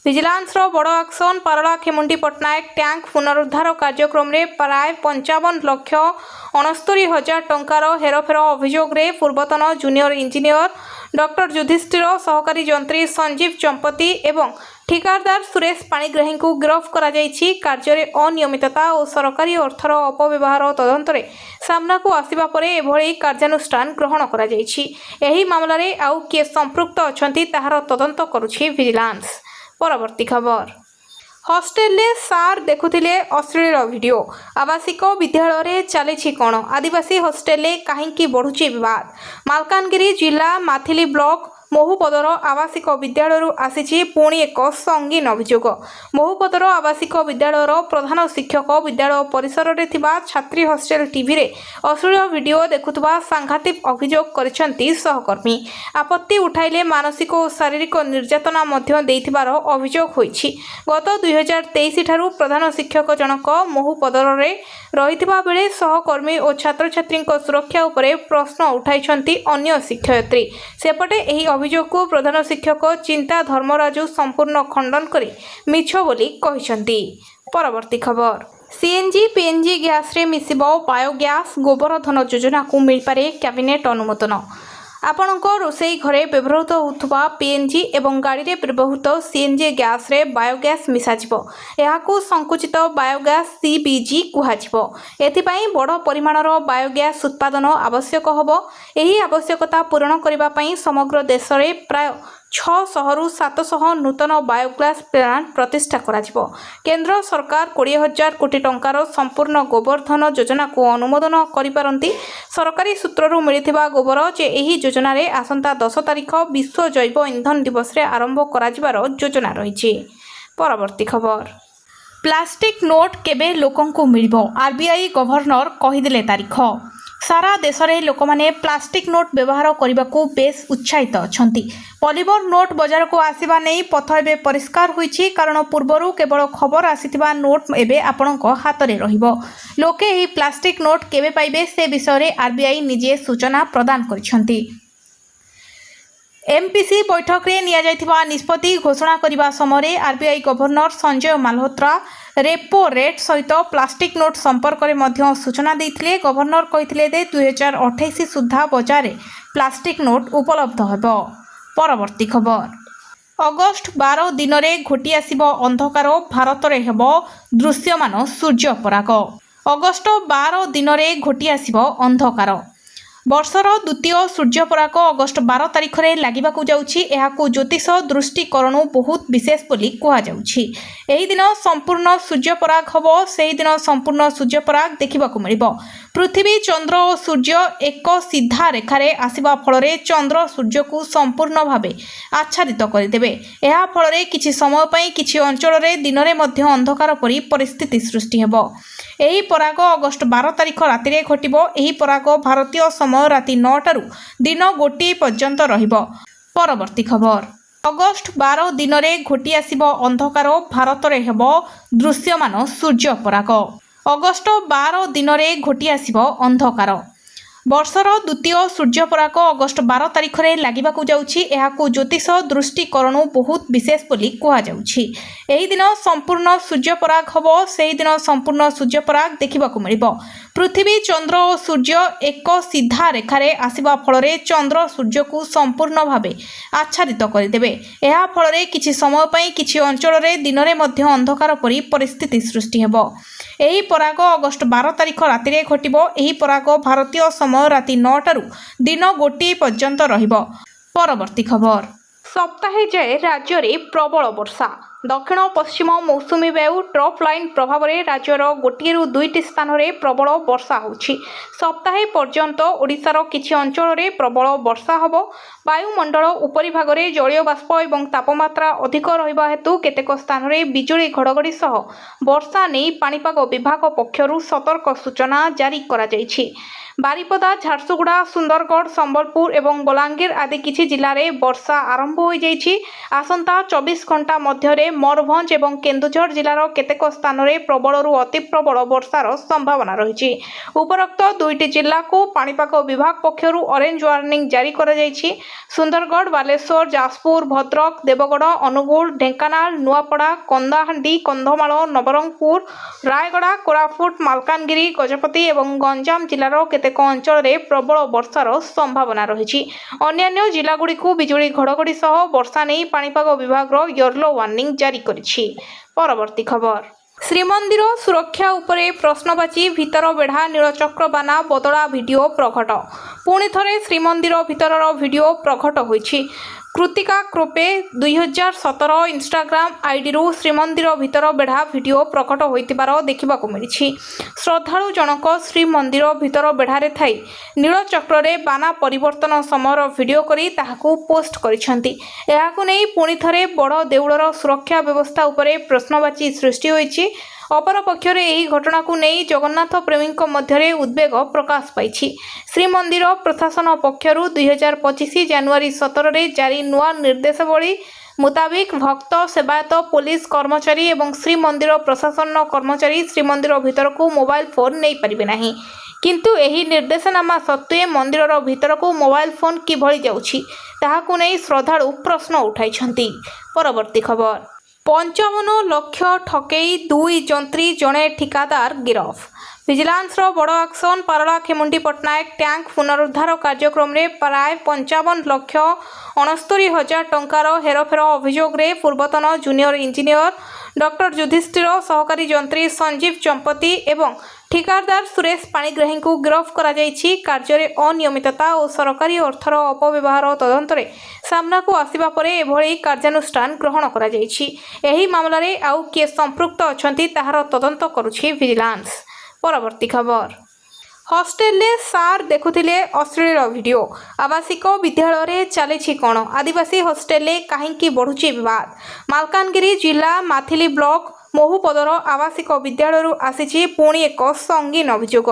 ଭିଜିଲାନ୍ସର ବଡ଼ ଆକ୍ସନ। ପାରଳାଖେମୁଣ୍ଡି ପଟ୍ଟନାୟକ ଟ୍ୟାଙ୍କ ପୁନରୁଦ୍ଧାର କାର୍ଯ୍ୟକ୍ରମରେ ପ୍ରାୟ 55,69,000 ଟଙ୍କାର ହେରଫେର ଅଭିଯୋଗରେ ପୂର୍ବତନ ଜୁନିୟର ଇଞ୍ଜିନିୟର ଡକ୍ଟର ଯୁଧିଷ୍ଠିର, ସହକାରୀ ଯନ୍ତ୍ରୀ ସଞ୍ଜୀବ ଚମ୍ପତି ଏବଂ ଠିକାଦାର ସୁରେଶ ପାଣିଗ୍ରାହୀଙ୍କୁ ଗିରଫ କରାଯାଇଛି। କାର୍ଯ୍ୟରେ ଅନିୟମିତତା ଓ ସରକାରୀ ଅର୍ଥର ଅପବ୍ୟବହାର ତଦନ୍ତରେ ସାମ୍ନାକୁ ଆସିବା ପରେ ଏଭଳି କାର୍ଯ୍ୟାନୁଷ୍ଠାନ ଗ୍ରହଣ କରାଯାଇଛି। ଏହି ମାମଲାରେ ଆଉ କିଏ ସମ୍ପୃକ୍ତ ଅଛନ୍ତି, ତାହାର ତଦନ୍ତ କରୁଛି ଭିଜିଲାନ୍ସ। ପରବର୍ତ୍ତୀ ଖବର। ହଷ୍ଟେଲରେ ସାର୍ ଦେଖୁଥିଲେ ଅଶ୍ଳୀଳ ଭିଡ଼ିଓ। ଆବାସିକ ବିଦ୍ୟାଳୟରେ ଚାଲିଛି କ'ଣ? ଆଦିବାସୀ ହଷ୍ଟେଲରେ କାହିଁକି ବଢ଼ୁଛି ବିବାଦ? ମାଲକାନଗିରି ଜିଲ୍ଲା ମାଥିଲି ବ୍ଲକ ମହୁପଦର ଆବାସିକ ବିଦ୍ୟାଳୟରୁ ଆସିଛି ପୁଣି ଏକ ସଙ୍ଗୀନ ଅଭିଯୋଗ। ମହୁପଦର ଆବାସିକ ବିଦ୍ୟାଳୟର ପ୍ରଧାନ ଶିକ୍ଷକ ବିଦ୍ୟାଳୟ ପରିସରରେ ଥିବା ଛାତ୍ରୀ ହଷ୍ଟେଲ ଟିଭିରେ ଅଶ୍ଳୀଳ ଭିଡ଼ିଓ ଦେଖୁଥିବା ସାଂଘାତିକ ଅଭିଯୋଗ କରିଛନ୍ତି ସହକର୍ମୀ। ଆପତ୍ତି ଉଠାଇଲେ ମାନସିକ ଓ ଶାରୀରିକ ନିର୍ଯାତନା ମଧ୍ୟ ଦେଇଥିବାର ଅଭିଯୋଗ ହୋଇଛି। ଗତ 2023 ଠାରୁ ପ୍ରଧାନ ଶିକ୍ଷକ ଜଣକ ମହୁପଦରରେ ରହିଥିବା ବେଳେ ସହକର୍ମୀ ଓ ଛାତ୍ରଛାତ୍ରୀଙ୍କ ସୁରକ୍ଷା ଉପରେ ପ୍ରଶ୍ନ ଉଠାଇଛନ୍ତି ଅନ୍ୟ ଶିକ୍ଷୟିତ୍ରୀ। ସେପଟେ ଏହି ଅଭିଯୋଗକୁ ପ୍ରଧାନ ଶିକ୍ଷକ ଚିନ୍ତା ଧର୍ମରାଜୁ ସମ୍ପୂର୍ଣ୍ଣ ଖଣ୍ଡନ କରି ମିଛ ବୋଲି କହିଛନ୍ତି। ପରବର୍ତ୍ତୀ ଖବର। ସିଏନ୍ଜି, ପିଏନ୍ଜି ଗ୍ୟାସ୍ରେ ମିଶିବ ବାୟୋଗ୍ୟାସ୍। ଗୋବର ଧନ ଯୋଜନାକୁ ମିଳିପାରେ କ୍ୟାବିନେଟ୍ ଅନୁମୋଦନ। ଆପଣଙ୍କ ରୋଷେଇ ଘରେ ବ୍ୟବହୃତ ହେଉଥିବା ପିଏନ୍ଜି ଏବଂ ଗାଡ଼ିରେ ବ୍ୟବହୃତ ସିଏନ୍ଜି ଗ୍ୟାସ୍ରେ ବାୟୋଗ୍ୟାସ୍ ମିଶାଯିବ। ଏହାକୁ ସଂକୁଚିତ ବାୟୋଗ୍ୟାସ୍, ସିବିଜି କୁହାଯିବ। ଏଥିପାଇଁ ବଡ଼ ପରିମାଣର ବାୟୋଗ୍ୟାସ୍ ଉତ୍ପାଦନ ଆବଶ୍ୟକ ହେବ। ଏହି ଆବଶ୍ୟକତା ପୂରଣ କରିବା ପାଇଁ ସମଗ୍ର ଦେଶରେ ପ୍ରାୟ 600ରୁ 700 ନୂତନ ବାୟୋଗ୍ୟାସ୍ ପ୍ଲାଣ୍ଟ ପ୍ରତିଷ୍ଠା କରାଯିବ। କେନ୍ଦ୍ର ସରକାର 20,000 କୋଟି ଟଙ୍କାର ସମ୍ପୂର୍ଣ୍ଣ ଗୋବରଧନ ଯୋଜନାକୁ ଅନୁମୋଦନ କରିପାରନ୍ତି। ସରକାରୀ ସୂତ୍ରରୁ ମିଳିଥିବା ଖବର ଯେ ଏହି ଯୋଜନାରେ ଆସନ୍ତା 10 ତାରିଖ ବିଶ୍ୱ ଜୈବ ଇନ୍ଧନ ଦିବସରେ ଆରମ୍ଭ କରାଯିବାର ଯୋଜନା ରହିଛି। ପରବର୍ତ୍ତୀ ଖବର। ପ୍ଲାଷ୍ଟିକ୍ ନୋଟ୍ କେବେ ଲୋକଙ୍କୁ ମିଳିବ? ଆର୍ବିଆଇ ଗଭର୍ଣ୍ଣର କହିଦେଲେ ତାରିଖ। ସାରା ଦେଶରେ ଲୋକମାନେ ପ୍ଲାଷ୍ଟିକ୍ ନୋଟ୍ ବ୍ୟବହାର କରିବାକୁ ବେଶ୍ ଉତ୍ସାହିତ ଅଛନ୍ତି। ପଲିମର ନୋଟ୍ ବଜାରକୁ ଆସିବା ନେଇ ପଥ ଏବେ ପରିଷ୍କାର ହୋଇଛି। କାରଣ ପୂର୍ବରୁ କେବଳ ଖବର ଆସିଥିବା ନୋଟ୍ ଏବେ ଆପଣଙ୍କ ହାତରେ ରହିବ। ଲୋକେ ଏହି ପ୍ଲାଷ୍ଟିକ୍ ନୋଟ୍ କେବେ ପାଇବେ, ସେ ବିଷୟରେ ଆର୍ବିଆଇ ନିଜେ ସୂଚନା ପ୍ରଦାନ କରିଛନ୍ତି। ଏମ୍ପିସି ବୈଠକରେ ନିଆଯାଇଥିବା ନିଷ୍ପତ୍ତି ଘୋଷଣା କରିବା ସମୟରେ RBI governor Sanjay Malhotra repo rate ସହିତ ପ୍ଲାଷ୍ଟିକ୍ ନୋଟ୍ ସମ୍ପର୍କରେ ମଧ୍ୟ ସୂଚନା ଦେଇଥିଲେ। ଗଭର୍ଣ୍ଣର କହିଥିଲେ ଯେ 2028 ସୁଦ୍ଧା ବଜାରରେ ପ୍ଲାଷ୍ଟିକ୍ ନୋଟ୍ ଉପଲବ୍ଧ ହେବ। ପରବର୍ତ୍ତୀ ଖବର। ଅଗଷ୍ଟ 12 ଦିନରେ ଘୋଟି ଆସିବ ଅନ୍ଧକାର, ଭାରତରେ ହେବ ଦୃଶ୍ୟମାନ ସୂର୍ଯ୍ୟପରାଗ। ଅଗଷ୍ଟ 12 ଦିନରେ ଘୋଟି ଆସିବ ଅନ୍ଧକାର। ବର୍ଷର ଦ୍ୱିତୀୟ ସୂର୍ଯ୍ୟପରାଗ ଅଗଷ୍ଟ 12 ତାରିଖରେ ଲାଗିବାକୁ ଯାଉଛି। ଏହାକୁ ଜ୍ୟୋତିଷ ଦୃଷ୍ଟିକୋଣରୁ ବହୁତ ବିଶେଷ ବୋଲି କୁହାଯାଉଛି। ଏହି ଦିନ ସମ୍ପୂର୍ଣ୍ଣ ସୂର୍ଯ୍ୟପରାଗ ହେବ। ସେହିଦିନ ସମ୍ପୂର୍ଣ୍ଣ ସୂର୍ଯ୍ୟପରାଗ ଦେଖିବାକୁ ମିଳିବ। ପୃଥିବୀ, ଚନ୍ଦ୍ର ଓ ସୂର୍ଯ୍ୟ ଏକ ସିଧା ରେଖାରେ ଆସିବା ଫଳରେ ଚନ୍ଦ୍ର ସୂର୍ଯ୍ୟକୁ ସମ୍ପୂର୍ଣ୍ଣ ଭାବେ ଆଚ୍ଛାଦିତ କରିଦେବେ। ଏହା ଫଳରେ କିଛି ସମୟ ପାଇଁ କିଛି ଅଞ୍ଚଳରେ ଦିନରେ ମଧ୍ୟ ଅନ୍ଧକାର ପରି ପରିସ୍ଥିତି ସୃଷ୍ଟି ହେବ। ଏହି ପରାଗ ଅଗଷ୍ଟ 12 ତାରିଖ ରାତିରେ ଘଟିବ। ଏହି ପରାଗ ଭାରତୀୟ ସମୟ ରାତି 9ଟାରୁ ଦିନ 1 ପର୍ଯ୍ୟନ୍ତ ରହିବ। ପରବର୍ତ୍ତୀ ଖବର। ଅଗଷ୍ଟ 12 ଦିନରେ ଘୋଟି ଆସିବ ଅନ୍ଧକାର, ଭାରତରେ ହେବ ଦୃଶ୍ୟମାନ ସୂର୍ଯ୍ୟପରାଗ। ଅଗଷ୍ଟ 12 ଦିନରେ ଘୋଟି ଆସିବ ଅନ୍ଧକାର। ବର୍ଷର ଦ୍ୱିତୀୟ ସୂର୍ଯ୍ୟପରାଗ ଅଗଷ୍ଟ 12 ତାରିଖରେ ଲାଗିବାକୁ ଯାଉଛି। ଏହାକୁ ଜ୍ୟୋତିଷ ଦୃଷ୍ଟିକୋଣରୁ ବହୁତ ବିଶେଷ ବୋଲି କୁହାଯାଉଛି। ଏହି ଦିନ ସମ୍ପୂର୍ଣ୍ଣ ସୂର୍ଯ୍ୟପରାଗ ହେବ। ସେହିଦିନ ସମ୍ପୂର୍ଣ୍ଣ ସୂର୍ଯ୍ୟପରାଗ ଦେଖିବାକୁ ମିଳିବ। ପୃଥିବୀ, ଚନ୍ଦ୍ର ଓ ସୂର୍ଯ୍ୟ ଏକ ସିଧା ରେଖାରେ ଆସିବା ଫଳରେ ଚନ୍ଦ୍ର ସୂର୍ଯ୍ୟକୁ ସମ୍ପୂର୍ଣ୍ଣ ଭାବେ ଆଚ୍ଛାଦିତ କରିଦେବେ। ଏହା ଫଳରେ କିଛି ସମୟ ପାଇଁ କିଛି ଅଞ୍ଚଳରେ ଦିନରେ ମଧ୍ୟ ଅନ୍ଧକାର ପରି ପରିସ୍ଥିତି ସୃଷ୍ଟି ହେବ। ଏହି ପରାଗ ଅଗଷ୍ଟ 12 ତାରିଖ ରାତିରେ ଘଟିବ। ଏହି ପରାଗ ଭାରତୀୟ ସମୟ ରାତି 9ଟାରୁ ଦିନ 1 ପର୍ଯ୍ୟନ୍ତ ରହିବ। ପରବର୍ତ୍ତୀ ଖବର। ସପ୍ତାହେ ଯାଏ ରାଜ୍ୟରେ ପ୍ରବଳ ବର୍ଷା। ଦକ୍ଷିଣ ପଶ୍ଚିମ ମୌସୁମୀ ବାୟୁ ଟ୍ରଫ୍ ଲାଇନ୍ ପ୍ରଭାବରେ ରାଜ୍ୟର ଗୋଟିଏରୁ ଦୁଇଟି ସ୍ଥାନରେ ପ୍ରବଳ ବର୍ଷା ହେଉଛି। ସପ୍ତାହେ ପର୍ଯ୍ୟନ୍ତ ଓଡ଼ିଶାର କିଛି ଅଞ୍ଚଳରେ ପ୍ରବଳ ବର୍ଷା ହେବ। ବାୟୁମଣ୍ଡଳ ଉପରିଭାଗରେ ଜଳୀୟ ବାଷ୍ପ ଏବଂ ତାପମାତ୍ରା ଅଧିକ ରହିବା ହେତୁ କେତେକ ସ୍ଥାନରେ ବିଜୁଳି ଘଡ଼ଘଡ଼ି ସହ ବର୍ଷା ନେଇ ପାଣିପାଗ ବିଭାଗ ପକ୍ଷରୁ ସତର୍କ ସୂଚନା ଜାରି କରାଯାଇଛି। ବାରିପଦା, ଝାରସୁଗୁଡ଼ା, ସୁନ୍ଦରଗଡ଼, ସମ୍ବଲପୁର ଏବଂ ବଲାଙ୍ଗୀର ଆଦି କିଛି ଜିଲ୍ଲାରେ ବର୍ଷା ଆରମ୍ଭ ହୋଇଯାଇଛି। ଆସନ୍ତା 24 ଘଣ୍ଟା ମଧ୍ୟରେ ମୟୂରଭଞ୍ଜ ଏବଂ କେନ୍ଦୁଝର ଜିଲ୍ଲାର କେତେକ ସ୍ଥାନରେ ପ୍ରବଳରୁ ଅତି ପ୍ରବଳ ବର୍ଷାର ସମ୍ଭାବନା ରହିଛି। ଉପରୋକ୍ତ ଦୁଇଟି ଜିଲ୍ଲାକୁ ପାଣିପାଗ ବିଭାଗ ପକ୍ଷରୁ ଅରେଞ୍ଜ ୱାର୍ଣ୍ଣିଂ ଜାରି କରାଯାଇଛି। ସୁନ୍ଦରଗଡ଼, ବାଲେଶ୍ୱର, ଯାଜପୁର, ଭଦ୍ରକ, ଦେବଗଡ଼, ଅନୁଗୁଳ, ଢେଙ୍କାନାଳ, ନୂଆପଡ଼ା, କଳାହାଣ୍ଡି, କନ୍ଧମାଳ, ନବରଙ୍ଗପୁର, ରାୟଗଡ଼ା, କୋରାପୁଟ, ମାଲକାନଗିରି, ଗଜପତି ଏବଂ ଗଞ୍ଜାମ ଜିଲ୍ଲାର କେତେକ ଅଞ୍ଚଳରେ ପ୍ରବଳ ବର୍ଷାର ସମ୍ଭାବନା ରହିଛି। ଅନ୍ୟାନ୍ୟ ଜିଲ୍ଲାଗୁଡ଼ିକୁ ବିଜୁଳି ଘଡ଼ଘଡ଼ି ସହ ବର୍ଷା ନେଇ ପାଣିପାଗ ବିଭାଗର ୟେଲୋ ୱାର୍ଣ୍ଣିଂ ଜାରି କରିଛି। ପରବର୍ତ୍ତୀ ଖବର। ଶ୍ରୀମନ୍ଦିର ସୁରକ୍ଷା ଉପରେ ପ୍ରଶ୍ନବାଚୀ। ଭିତର ବେଢ଼ା ନୀଳଚକ୍ର ବାନା ବଦଳା ଭିଡିଓ ପ୍ରଘଟ। ପୁଣି ଥରେ ଶ୍ରୀମନ୍ଦିର ଭିତରର ଭିଡିଓ ପ୍ରଘଟ ହୋଇଛି। କୃତିକା କ୍ରୋପେ 2017 ଇନଷ୍ଟାଗ୍ରାମ ଆଇଡିରୁ ଶ୍ରୀମନ୍ଦିର ଭିତର ବେଢ଼ା ଭିଡିଓ ପ୍ରକଟ ହୋଇଥିବାର ଦେଖିବାକୁ ମିଳିଛି। ଶ୍ରଦ୍ଧାଳୁ ଜଣକ ଶ୍ରୀମନ୍ଦିର ଭିତର ବେଢ଼ାରେ ଥାଇ ନୀଳଚକ୍ରରେ ବାନା ପରିବର୍ତ୍ତନ ସମୟର ଭିଡିଓ କରି ତାହାକୁ ପୋଷ୍ଟ କରିଛନ୍ତି। ଏହାକୁ ନେଇ ପୁଣି ଥରେ ବଡ଼ ଦେଉଳର ସୁରକ୍ଷା ବ୍ୟବସ୍ଥା ଉପରେ ପ୍ରଶ୍ନବାଚୀ ସୃଷ୍ଟି ହୋଇଛି। ଅପରପକ୍ଷରେ ଏହି ଘଟଣାକୁ ନେଇ ଜଗନ୍ନାଥ ପ୍ରେମୀଙ୍କ ମଧ୍ୟରେ ଉଦ୍ବେଗ ପ୍ରକାଶ ପାଇଛି। ଶ୍ରୀମନ୍ଦିର ପ୍ରଶାସନ ପକ୍ଷରୁ 2025 ଜାନୁଆରୀ 17ରେ ଜାରି ନୂଆ ନିର୍ଦ୍ଦେଶାବଳୀ ମୁତାବିକ ଭକ୍ତ, ସେବାୟତ, ପୋଲିସ କର୍ମଚାରୀ ଏବଂ ଶ୍ରୀମନ୍ଦିର ପ୍ରଶାସନର କର୍ମଚାରୀ ଶ୍ରୀମନ୍ଦିର ଭିତରକୁ ମୋବାଇଲ ଫୋନ୍ ନେଇପାରିବେ ନାହିଁ। କିନ୍ତୁ ଏହି ନିର୍ଦ୍ଦେଶନାମା ସତ୍ତ୍ୱେ ମନ୍ଦିରର ଭିତରକୁ ମୋବାଇଲ ଫୋନ୍ କିଭଳି ଯାଉଛି, ତାହାକୁ ନେଇ ଶ୍ରଦ୍ଧାଳୁ ପ୍ରଶ୍ନ ଉଠାଇଛନ୍ତି। ପରବର୍ତ୍ତୀ ଖବର। 55 ଲକ୍ଷ ଠକେଇ, ଦୁଇ ଯନ୍ତ୍ରୀ, ଜଣେ ଠିକାଦାର ଗିରଫ। ଭିଜିଲାନ୍ସର ବଡ଼ ଆକ୍ସନ। ପାରଳାଖେମୁଣ୍ଡି ପଟ୍ଟନାୟକ ଟ୍ୟାଙ୍କ ପୁନରୁଦ୍ଧାର କାର୍ଯ୍ୟକ୍ରମରେ ପ୍ରାୟ 55,69,000 ଟଙ୍କାର ହେରଫେର ଅଭିଯୋଗରେ ପୂର୍ବତନ ଜୁନିୟର ଇଞ୍ଜିନିୟର ଡକ୍ଟର ଯୁଧିଷ୍ଠିର, ସହକାରୀ ଯନ୍ତ୍ରୀ ସଞ୍ଜୀବ ଚମ୍ପତି ଏବଂ ଠିକାଦାର ସୁରେଶ ପାଣିଗ୍ରାହୀଙ୍କୁ ଗିରଫ କରାଯାଇଛି। କାର୍ଯ୍ୟରେ ଅନିୟମିତତା ଓ ସରକାରୀ ଅର୍ଥର ଅପବ୍ୟବହାର ତଦନ୍ତରେ ସାମ୍ନାକୁ ଆସିବା ପରେ ଏଭଳି କାର୍ଯ୍ୟାନୁଷ୍ଠାନ ଗ୍ରହଣ କରାଯାଇଛି। ଏହି ମାମଲାରେ ଆଉ କିଏ ସମ୍ପୃକ୍ତ ଅଛନ୍ତି, ତାହାର ତଦନ୍ତ କରୁଛି ଭିଜିଲାନ୍ସ। ପରବର୍ତ୍ତୀ ଖବର। ହଷ୍ଟେଲରେ ସାର୍ ଦେଖୁଥିଲେ ଅଶ୍ଳୀଳ ଭିଡିଓ। ଆବାସିକ ବିଦ୍ୟାଳୟରେ ଚାଲିଛି କ'ଣ? ଆଦିବାସୀ ହଷ୍ଟେଲରେ କାହିଁକି ବଢ଼ୁଛି ବିବାଦ? ମାଲକାନଗିରି ଜିଲ୍ଲା ମାଥିଲି ବ୍ଲକ ମହୁପଦର ଆବାସିକ ବିଦ୍ୟାଳୟରୁ ଆସିଛି ପୁଣି ଏକ ସଙ୍ଗୀନ ଅଭିଯୋଗ।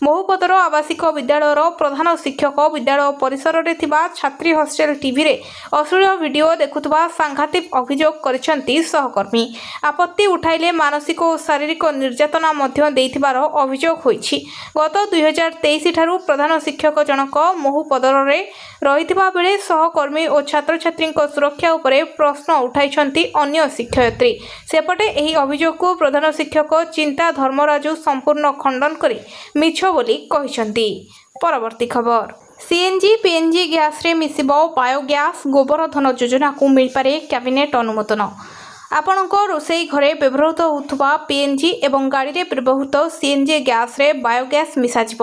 ମହୁପଦର ଆବାସିକ ବିଦ୍ୟାଳୟର ପ୍ରଧାନ ଶିକ୍ଷକ ବିଦ୍ୟାଳୟ ପରିସରରେ ଥିବା ଛାତ୍ରୀ ହଷ୍ଟେଲ ଟିଭିରେ ଅଶ୍ଳୀଳ ଭିଡିଓ ଦେଖୁଥିବା ସାଂଘାତିକ ଅଭିଯୋଗ କରିଛନ୍ତି ସହକର୍ମୀ। ଆପତ୍ତି ଉଠାଇଲେ ମାନସିକ ଓ ଶାରୀରିକ ନିର୍ଯାତନା ମଧ୍ୟ ଦେଇଥିବାର ଅଭିଯୋଗ ହୋଇଛି। ଗତ 2023 ଠାରୁ ପ୍ରଧାନ ଶିକ୍ଷକ ଜଣକ ମହୁପଦରରେ ରହିଥିବା ବେଳେ ସହକର୍ମୀ ଓ ଛାତ୍ରଛାତ୍ରୀଙ୍କ ସୁରକ୍ଷା ଉପରେ ପ୍ରଶ୍ନ ଉଠାଇଛନ୍ତି ଅନ୍ୟ ଶିକ୍ଷୟିତ୍ରୀ। ସେପଟେ ଏହି ଅଭିଯୋଗକୁ ପ୍ରଧାନ ଶିକ୍ଷକ ଚିନ୍ତା ଧର୍ମରାଜୁ ସମ୍ପୂର୍ଣ୍ଣ ଖଣ୍ଡନ କରି ମିଛ ବୋଲି କହିଛନ୍ତି। ପରବର୍ତ୍ତୀ ଖବର। ସିଏନ୍ଜି, ପିଏନ୍ଜି ଗ୍ୟାସ୍ରେ ମିଶିବ ବାୟୋଗ୍ୟାସ୍। ଗୋବର ଧନ ଯୋଜନାକୁ ମିଳିପାରେ କ୍ୟାବିନେଟ୍ ଅନୁମୋଦନ। ଆପଣଙ୍କ ରୋଷେଇ ଘରେ ବ୍ୟବହୃତ ହେଉଥିବା ପିଏନ୍ଜି ଏବଂ ଗାଡ଼ିରେ ବ୍ୟବହୃତ ସିଏନ୍ଜି ଗ୍ୟାସ୍ରେ ବାୟୋଗ୍ୟାସ୍ ମିଶାଯିବ।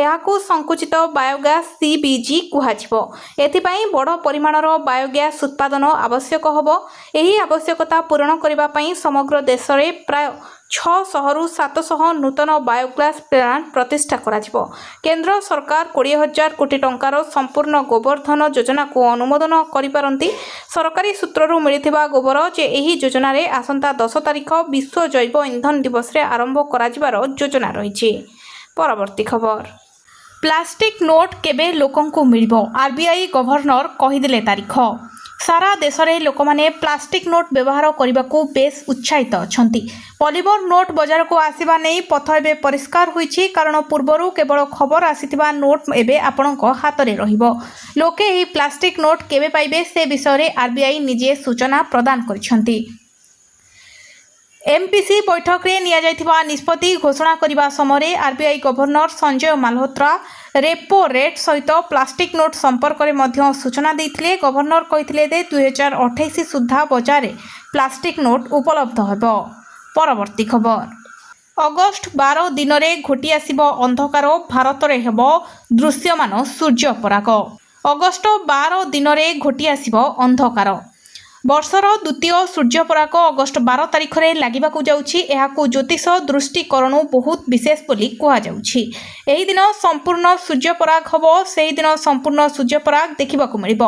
ଏହାକୁ ସଂକୁଚିତ ବାୟୋଗ୍ୟାସ୍, ସିବିଜି କୁହାଯିବ। ଏଥିପାଇଁ ବଡ଼ ପରିମାଣର ବାୟୋଗ୍ୟାସ୍ ଉତ୍ପାଦନ ଆବଶ୍ୟକ ହେବ। ଏହି ଆବଶ୍ୟକତା ପୂରଣ କରିବା ପାଇଁ ସମଗ୍ର ଦେଶରେ ପ୍ରାୟ 600ରୁ 700 ନୂତନ ବାୟୋଗ୍ୟାସ୍ ପ୍ଲାଣ୍ଟ ପ୍ରତିଷ୍ଠା କରାଯିବ। କେନ୍ଦ୍ର ସରକାର 20,000 କୋଟି ଟଙ୍କାର ସମ୍ପୂର୍ଣ୍ଣ ଗୋବରଧନ ଯୋଜନାକୁ ଅନୁମୋଦନ କରିପାରନ୍ତି। ସରକାରୀ ସୂତ୍ରରୁ ମିଳିଥିବା ଖବର ଯେ ଏହି ଯୋଜନାରେ ଆସନ୍ତା 10 ତାରିଖ ବିଶ୍ୱ ଜୈବ ଇନ୍ଧନ ଦିବସରେ ଆରମ୍ଭ କରାଯିବାର ଯୋଜନା ରହିଛି। ପରବର୍ତ୍ତୀ ଖବର। ପ୍ଲାଷ୍ଟିକ୍ ନୋଟ୍ କେବେ ଲୋକଙ୍କୁ ମିଳିବ? ଆର୍ବିଆଇ ଗଭର୍ଣ୍ଣର କହିଦେଲେ ତାରିଖ। ସାରା ଦେଶରେ ଲୋକମାନେ ପ୍ଲାଷ୍ଟିକ୍ ନୋଟ୍ ବ୍ୟବହାର କରିବାକୁ ବେଶ୍ ଉତ୍ସାହିତ ଅଛନ୍ତି। ପଲିମର ନୋଟ୍ ବଜାରକୁ ଆସିବା ନେଇ ପଥ ଏବେ ପରିଷ୍କାର ହୋଇଛି। କାରଣ ପୂର୍ବରୁ କେବଳ ଖବର ଆସିଥିବା ନୋଟ୍ ଏବେ ଆପଣଙ୍କ ହାତରେ ରହିବ। ଲୋକେ ଏହି ପ୍ଲାଷ୍ଟିକ୍ ନୋଟ୍ କେବେ ପାଇବେ, ସେ ବିଷୟରେ ଆର୍ବିଆଇ ନିଜେ ସୂଚନା ପ୍ରଦାନ କରିଛନ୍ତି। ଏମ୍ପିସି ବୈଠକରେ ନିଆଯାଇଥିବା ନିଷ୍ପତ୍ତି ଘୋଷଣା କରିବା ସମୟରେ RBI governor Sanjay Malhotra repo rate ସହିତ ପ୍ଲାଷ୍ଟିକ୍ ନୋଟ୍ ସମ୍ପର୍କରେ ମଧ୍ୟ ସୂଚନା ଦେଇଥିଲେ। ଗଭର୍ଣ୍ଣର କହିଥିଲେ ଯେ 2028 ସୁଦ୍ଧା ବଜାରରେ ପ୍ଲାଷ୍ଟିକ୍ ନୋଟ୍ ଉପଲବ୍ଧ ହେବ। ପରବର୍ତ୍ତୀ ଖବର। ଅଗଷ୍ଟ 12 ଦିନରେ ଘୋଟି ଆସିବ ଅନ୍ଧକାର, ଭାରତରେ ହେବ ଦୃଶ୍ୟମାନ ସୂର୍ଯ୍ୟପରାଗ। ଅଗଷ୍ଟ 12 ଦିନରେ ଘୋଟି ଆସିବ ଅନ୍ଧକାର। ବର୍ଷର ଦ୍ୱିତୀୟ ସୂର୍ଯ୍ୟପରାଗ ଅଗଷ୍ଟ 12 ତାରିଖରେ ଲାଗିବାକୁ ଯାଉଛି। ଏହାକୁ ଜ୍ୟୋତିଷ ଦୃଷ୍ଟିକୋଣରୁ ବହୁତ ବିଶେଷ ବୋଲି କୁହାଯାଉଛି। ଏହି ଦିନ ସମ୍ପୂର୍ଣ୍ଣ ସୂର୍ଯ୍ୟପରାଗ ହେବ। ସେହିଦିନ ସମ୍ପୂର୍ଣ୍ଣ ସୂର୍ଯ୍ୟପରାଗ ଦେଖିବାକୁ ମିଳିବ।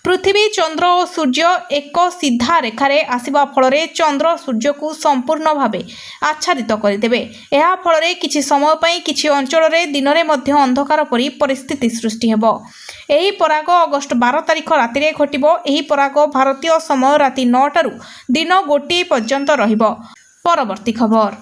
ପୃଥିବୀ, ଚନ୍ଦ୍ର ଓ ସୂର୍ଯ୍ୟ ଏକ ସିଧା ରେଖାରେ ଆସିବା ଫଳରେ ଚନ୍ଦ୍ର ସୂର୍ଯ୍ୟକୁ ସମ୍ପୂର୍ଣ୍ଣ ଭାବେ ଆଚ୍ଛାଦିତ କରିଦେବେ। ଏହା ଫଳରେ କିଛି ସମୟ ପାଇଁ କିଛି ଅଞ୍ଚଳରେ ଦିନରେ ମଧ୍ୟ ଅନ୍ଧକାର ପରି ପରିସ୍ଥିତି ସୃଷ୍ଟି ହେବ। ଏହି ପରାଗ ଅଗଷ୍ଟ 12 ତାରିଖ ରାତିରେ ଘଟିବ। ଏହି ପରାଗ ଭାରତୀୟ ସମୟ ରାତି 9ଟାରୁ ଦିନ 1 ପର୍ଯ୍ୟନ୍ତ ରହିବ। ପରବର୍ତ୍ତୀ ଖବର।